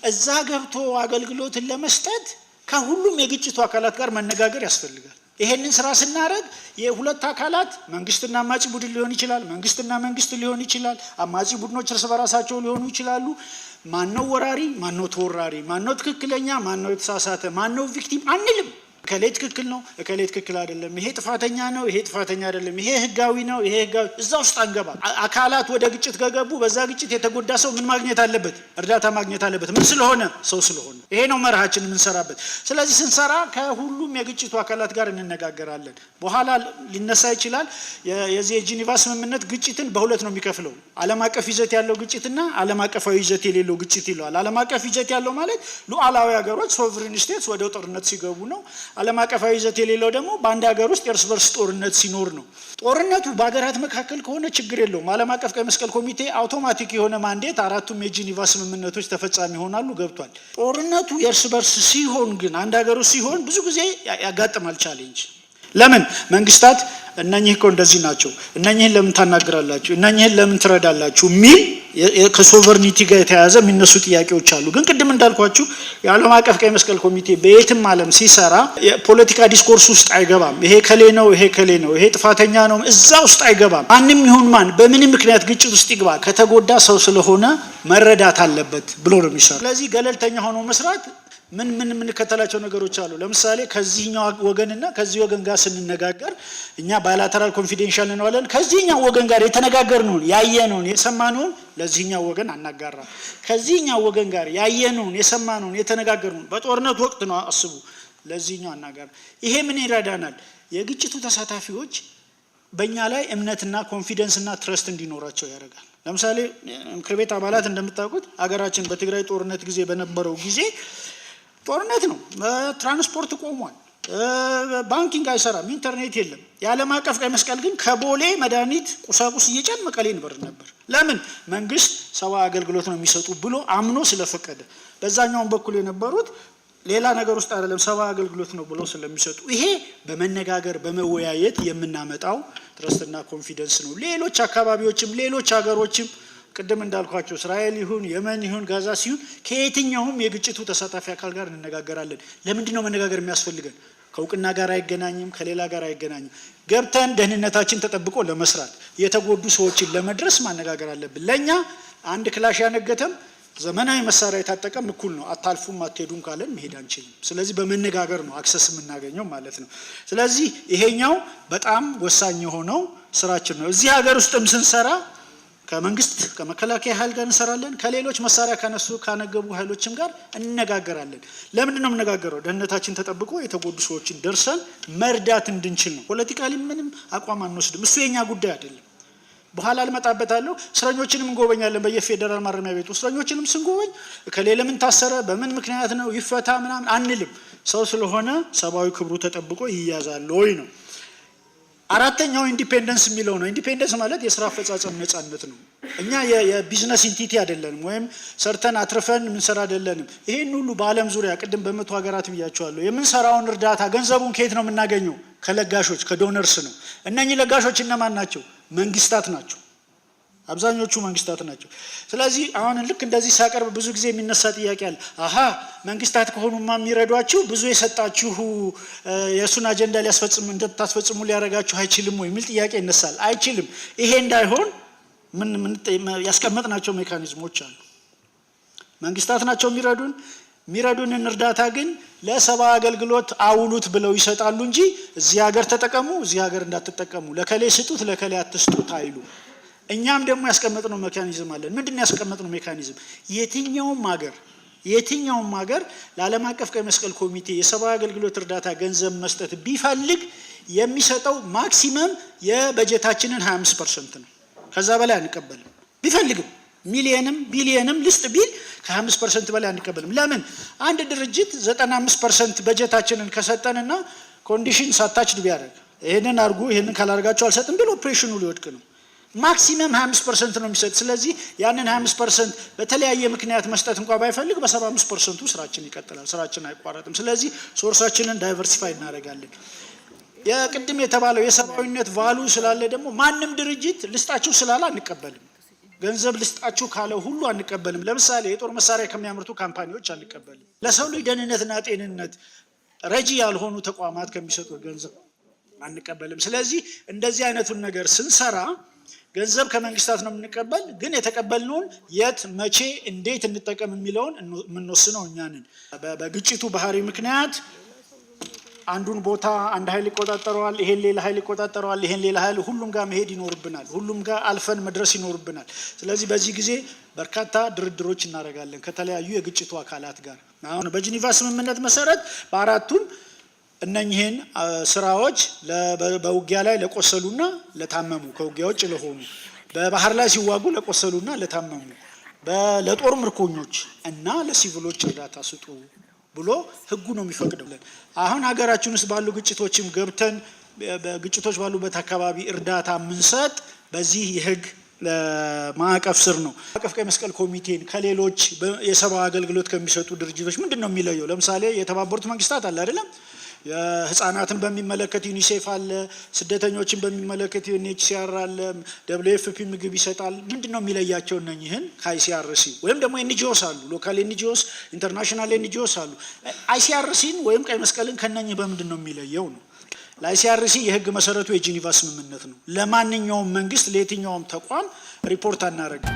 እዛ ገብቶ አገልግሎትን ለመስጠት ከሁሉም የግጭቱ አካላት ጋር መነጋገር ያስፈልጋል። ይሄንን ስራ ስናደርግ የሁለት አካላት፣ መንግስትና አማጺ ቡድን ሊሆን ይችላል፣ መንግስትና መንግስት ሊሆን ይችላል፣ አማጺ ቡድኖች እርስ በራሳቸው ሊሆኑ ይችላሉ። ማነው ወራሪ፣ ማነው ተወራሪ፣ ማነው ትክክለኛ፣ ማነው የተሳሳተ፣ ማነው victim አንልም። እከሌ ትክክል ነው፣ እከሌ ትክክል አይደለም፣ ይሄ ጥፋተኛ ነው፣ ይሄ ጥፋተኛ አይደለም፣ ይሄ ህጋዊ ነው፣ ይሄ ህጋዊ፣ እዛ ውስጥ አንገባ። አካላት ወደ ግጭት ከገቡ በዛ ግጭት የተጎዳ ሰው ምን ማግኘት አለበት? እርዳታ ማግኘት አለበት። ምን ስለሆነ? ሰው ስለሆነ። ይሄ ነው መርሃችን የምንሰራበት። ስለዚህ ስንሰራ ከሁሉም የግጭቱ አካላት ጋር እንነጋገራለን። በኋላ ሊነሳ ይችላል። የዚህ የጂኒቫ ስምምነት ግጭትን በሁለት ነው የሚከፍለው። ዓለም አቀፍ ይዘት ያለው ግጭትና ዓለም አቀፋዊ ይዘት የሌለው ግጭት ይለዋል። ዓለም አቀፍ ይዘት ያለው ማለት ሉዓላዊ ሀገሮች፣ sovereign states፣ ወደ ጦርነት ሲገቡ ነው። ዓለም አቀፋዊ ይዘት የሌለው ደግሞ በአንድ ሀገር ውስጥ የእርስ በርስ ጦርነት ሲኖር ነው። ጦርነቱ በሀገራት መካከል ከሆነ ችግር የለውም። ዓለም አቀፍ ቀይ መስቀል ኮሚቴ አውቶማቲክ የሆነ mandate፣ አራቱም የጂኒቫ ስምምነቶች ተፈጻሚ ይሆናሉ፣ ገብቷል። ጦርነቱ የእርስ በርስ ሲሆን ግን፣ አንድ ሀገር ውስጥ ሲሆን ብዙ ጊዜ ያጋጥማል challenge። ለምን? መንግስታት እነኚህ እኮ እንደዚህ ናቸው፣ እነኚህን ለምን ታናግራላችሁ፣ እነኚህን ለምን ትረዳላችሁ የሚል ከ sovereignty ጋር የተያያዘ የሚነሱ ጥያቄዎች አሉ። ግን ቅድም እንዳልኳችሁ የዓለም አቀፍ ቀይ መስቀል ኮሚቴ በየትም ዓለም ሲሰራ የፖለቲካ discourse ውስጥ አይገባም። ይሄ ከሌ ነው፣ ይሄ ከሌ ነው፣ ይሄ ጥፋተኛ ነው፣ እዛ ውስጥ አይገባም። ማንም ይሁን ማን፣ በምንም ምክንያት ግጭት ውስጥ ይግባ፣ ከተጎዳ ሰው ስለሆነ መረዳት አለበት ብሎ ነው የሚሰራው። ስለዚህ ገለልተኛ ሆኖ መስራት ምን ምን የምንከተላቸው ነገሮች አሉ። ለምሳሌ ከዚህኛው ወገንና ከዚህ ወገን ጋር ስንነጋገር እኛ bilateral confidential እንለዋለን። ከዚህኛው ወገን ጋር የተነጋገርነውን፣ ያየነውን፣ የሰማነውን ለዚህኛው ወገን አናጋራም። ከዚህኛው ወገን ጋር ያየነውን፣ የሰማነውን፣ የተነጋገርነውን፣ በጦርነት ወቅት ነው አስቡ፣ ለዚህኛው አናጋራ። ይሄ ምን ይረዳናል? የግጭቱ ተሳታፊዎች በእኛ ላይ እምነትና confidence ና trust እንዲኖራቸው ያደርጋል። ለምሳሌ ምክር ቤት አባላት እንደምታውቁት ሀገራችን በትግራይ ጦርነት ጊዜ በነበረው ጊዜ ጦርነት ነው። ትራንስፖርት ቆሟል። Banking አይሰራም፣ ኢንተርኔት የለም። የዓለም አቀፍ ቀይ መስቀል ግን ከቦሌ መድኃኒት፣ ቁሳቁስ እየጫን መቀሌ እንበር ነበር። ለምን? መንግስት ሰብአዊ አገልግሎት ነው የሚሰጡ ብሎ አምኖ ስለፈቀደ፣ በዛኛውም በኩል የነበሩት ሌላ ነገር ውስጥ አይደለም፣ ሰብአዊ አገልግሎት ነው ብሎ ስለሚሰጡ፣ ይሄ በመነጋገር በመወያየት የምናመጣው trust ና confidence ነው። ሌሎች አካባቢዎችም ሌሎች ሀገሮችም ቅድም እንዳልኳቸው እስራኤል ይሁን፣ የመን ይሁን፣ ጋዛ ሲሆን ከየትኛውም የግጭቱ ተሳታፊ አካል ጋር እንነጋገራለን። ለምንድን ነው መነጋገር የሚያስፈልገን? ከእውቅና ጋር አይገናኝም፣ ከሌላ ጋር አይገናኝም። ገብተን ደህንነታችን ተጠብቆ ለመስራት፣ የተጎዱ ሰዎችን ለመድረስ ማነጋገር አለብን። ለእኛ አንድ ክላሽ ያነገተም ዘመናዊ መሳሪያ የታጠቀም እኩል ነው። አታልፉም አትሄዱም ካለን መሄድ አንችልም። ስለዚህ በመነጋገር ነው access የምናገኘው ማለት ነው። ስለዚህ ይሄኛው በጣም ወሳኝ የሆነው ስራችን ነው። እዚህ ሀገር ውስጥም ስንሰራ ከመንግስት ከመከላከያ ኃይል ጋር እንሰራለን። ከሌሎች መሳሪያ ካነሱ ካነገቡ ኃይሎችም ጋር እንነጋገራለን። ለምንድን ነው የምነጋገረው? ደህንነታችን ተጠብቆ የተጎዱ ሰዎችን ደርሰን መርዳት እንድንችል ነው። Politically ምንም አቋም አንወስድም። እሱ የኛ ጉዳይ አይደለም። በኋላ ልመጣበታለሁ። እስረኞችንም እንጎበኛለን በየፌዴራል ማረሚያ ቤቱ። እስረኞችንም ስንጎበኝ እከሌ ለምን ታሰረ፣ በምን ምክንያት ነው፣ ይፈታ ምናምን አንልም። ሰው ስለሆነ ሰብአዊ ክብሩ ተጠብቆ ይያዛል ወይ ነው። አራተኛው independence የሚለው ነው። Independence ማለት የስራ አፈጻጸም ነጻነት ነው። እኛ የ business entity አይደለንም፣ ወይም ሰርተን አትርፈን የምንሰራ አይደለንም። ይሄን ሁሉ በዓለም ዙሪያ ቅድም በ100 ሀገራት ብያቸዋለሁ። የምንሰራውን እርዳታ ገንዘቡን ከየት ነው የምናገኘው? ከለጋሾች፣ ከ donors ነው። እነኚህ ለጋሾች እነማን ናቸው? መንግስታት ናቸው። አብዛኞቹ መንግስታት ናቸው። ስለዚህ አሁን ልክ እንደዚህ ሳቀርብ ብዙ ጊዜ የሚነሳ ጥያቄ አለ። አሀ፣ መንግስታት ከሆኑማ የሚረዷችሁ፣ ብዙ የሰጣችሁ የእሱን አጀንዳ ሊያስፈጽም እንድታስፈጽሙ ሊያደርጋችሁ አይችልም ወይ የሚል ጥያቄ ይነሳል። አይችልም። ይሄ እንዳይሆን ምን ያስቀመጥናቸው mechanism ኦች አሉ። መንግስታት ናቸው የሚረዱን። የሚረዱንን እርዳታ ግን ለሰብአዊ አገልግሎት አውሉት ብለው ይሰጣሉ እንጂ እዚህ ሀገር ተጠቀሙ፣ እዚህ ሀገር እንዳትጠቀሙ፣ ለከሌ ስጡት፣ ለከሌ አትስጡት አይሉ። እኛም ደግሞ ያስቀመጥነው mechanism አለን። ምንድን ነው ያስቀመጥነው mechanism? የትኛውም ሀገር ለዓለም አቀፍ ቀይ መስቀል ኮሚቴ የሰብአዊ አገልግሎት እርዳታ ገንዘብ መስጠት ቢፈልግ የሚሰጠው maximum የበጀታችንን 25% ነው። ከዛ በላይ አንቀበልም። ቢፈልግም ሚሊየንም ቢሊየንም ልስጥ ቢል ከ25% በላይ አንቀበልም። ለምን? አንድ ድርጅት 95% በጀታችንን ከሰጠንና condition attached ቢያደርግ፣ ይህንን አድርጉ፣ ይህንን ካላደርጋችሁ አልሰጥም ቢል ኦፕሬሽኑ ሊወድቅ ነው። Maximum 25% ነው የሚሰጥ። ስለዚህ ያንን 25% በተለያየ ምክንያት መስጠት እንኳ ባይፈልግ በ75%ቱ ስራችን ይቀጥላል፣ ስራችን አይቋረጥም። ስለዚህ source ኣችንን diversify እናደርጋለን። የቅድም የተባለው የሰብአዊነት value ስላለ ደግሞ ማንም ድርጅት ልስጣችሁ ስላለ አንቀበልም። ገንዘብ ልስጣችሁ ካለ ሁሉ አንቀበልም። ለምሳሌ የጦር መሳሪያ ከሚያመርቱ company ዎች አንቀበልም። ለሰው ልጅ ደህንነትና ጤንነት ረጂ ያልሆኑ ተቋማት ከሚሰጡት ገንዘብ አንቀበልም። ስለዚህ እንደዚህ አይነቱን ነገር ስንሰራ ገንዘብ ከመንግስታት ነው የምንቀበል፣ ግን የተቀበልነውን የት፣ መቼ፣ እንዴት እንጠቀም የሚለውን የምንወስነው እኛ ነን። በግጭቱ ባህሪ ምክንያት አንዱን ቦታ አንድ ኃይል ይቆጣጠረዋል፣ ይሄን ሌላ ኃይል ይቆጣጠረዋል፣ ይሄን ሌላ ኃይል፣ ሁሉም ጋር መሄድ ይኖርብናል። ሁሉም ጋር አልፈን መድረስ ይኖርብናል። ስለዚህ በዚህ ጊዜ በርካታ ድርድሮች እናደርጋለን ከተለያዩ የግጭቱ አካላት ጋር። አሁን በጂኒቫ ስምምነት መሰረት በአራቱም እነኚህን ስራዎች በውጊያ ላይ ለቆሰሉና ለታመሙ፣ ከውጊያ ውጭ ለሆኑ፣ በባህር ላይ ሲዋጉ ለቆሰሉና ለታመሙ፣ ለጦር ምርኮኞች እና ለሲቪሎች እርዳታ ስጡ ብሎ ህጉ ነው የሚፈቅደው። አሁን ሀገራችን ውስጥ ባሉ ግጭቶችም ገብተን በግጭቶች ባሉበት አካባቢ እርዳታ የምንሰጥ በዚህ የህግ ማዕቀፍ ስር ነው። አቀፍ ቀይ መስቀል ኮሚቴን ከሌሎች የሰብአዊ አገልግሎት ከሚሰጡ ድርጅቶች ምንድን ነው የሚለየው? ለምሳሌ የተባበሩት መንግስታት አለ አይደለም? የህፃናትን በሚመለከት ዩኒሴፍ አለ፣ ስደተኞችን በሚመለከት UNHCR አለ፣ WFP ምግብ ይሰጣል። ምንድን ነው የሚለያቸው እነኝህን ከ ICRC? ወይም ደግሞ NGOs አሉ፣ local NGOs፣ international NGOs አሉ። ICRC ን ወይም ቀይ መስቀልን ከነኝህ በምንድን ነው የሚለየው ነው። ለ ICRC የህግ መሰረቱ የጂኒቫ ስምምነት ነው። ለማንኛውም መንግስት ለየትኛውም ተቋም ሪፖርት አናደርግም።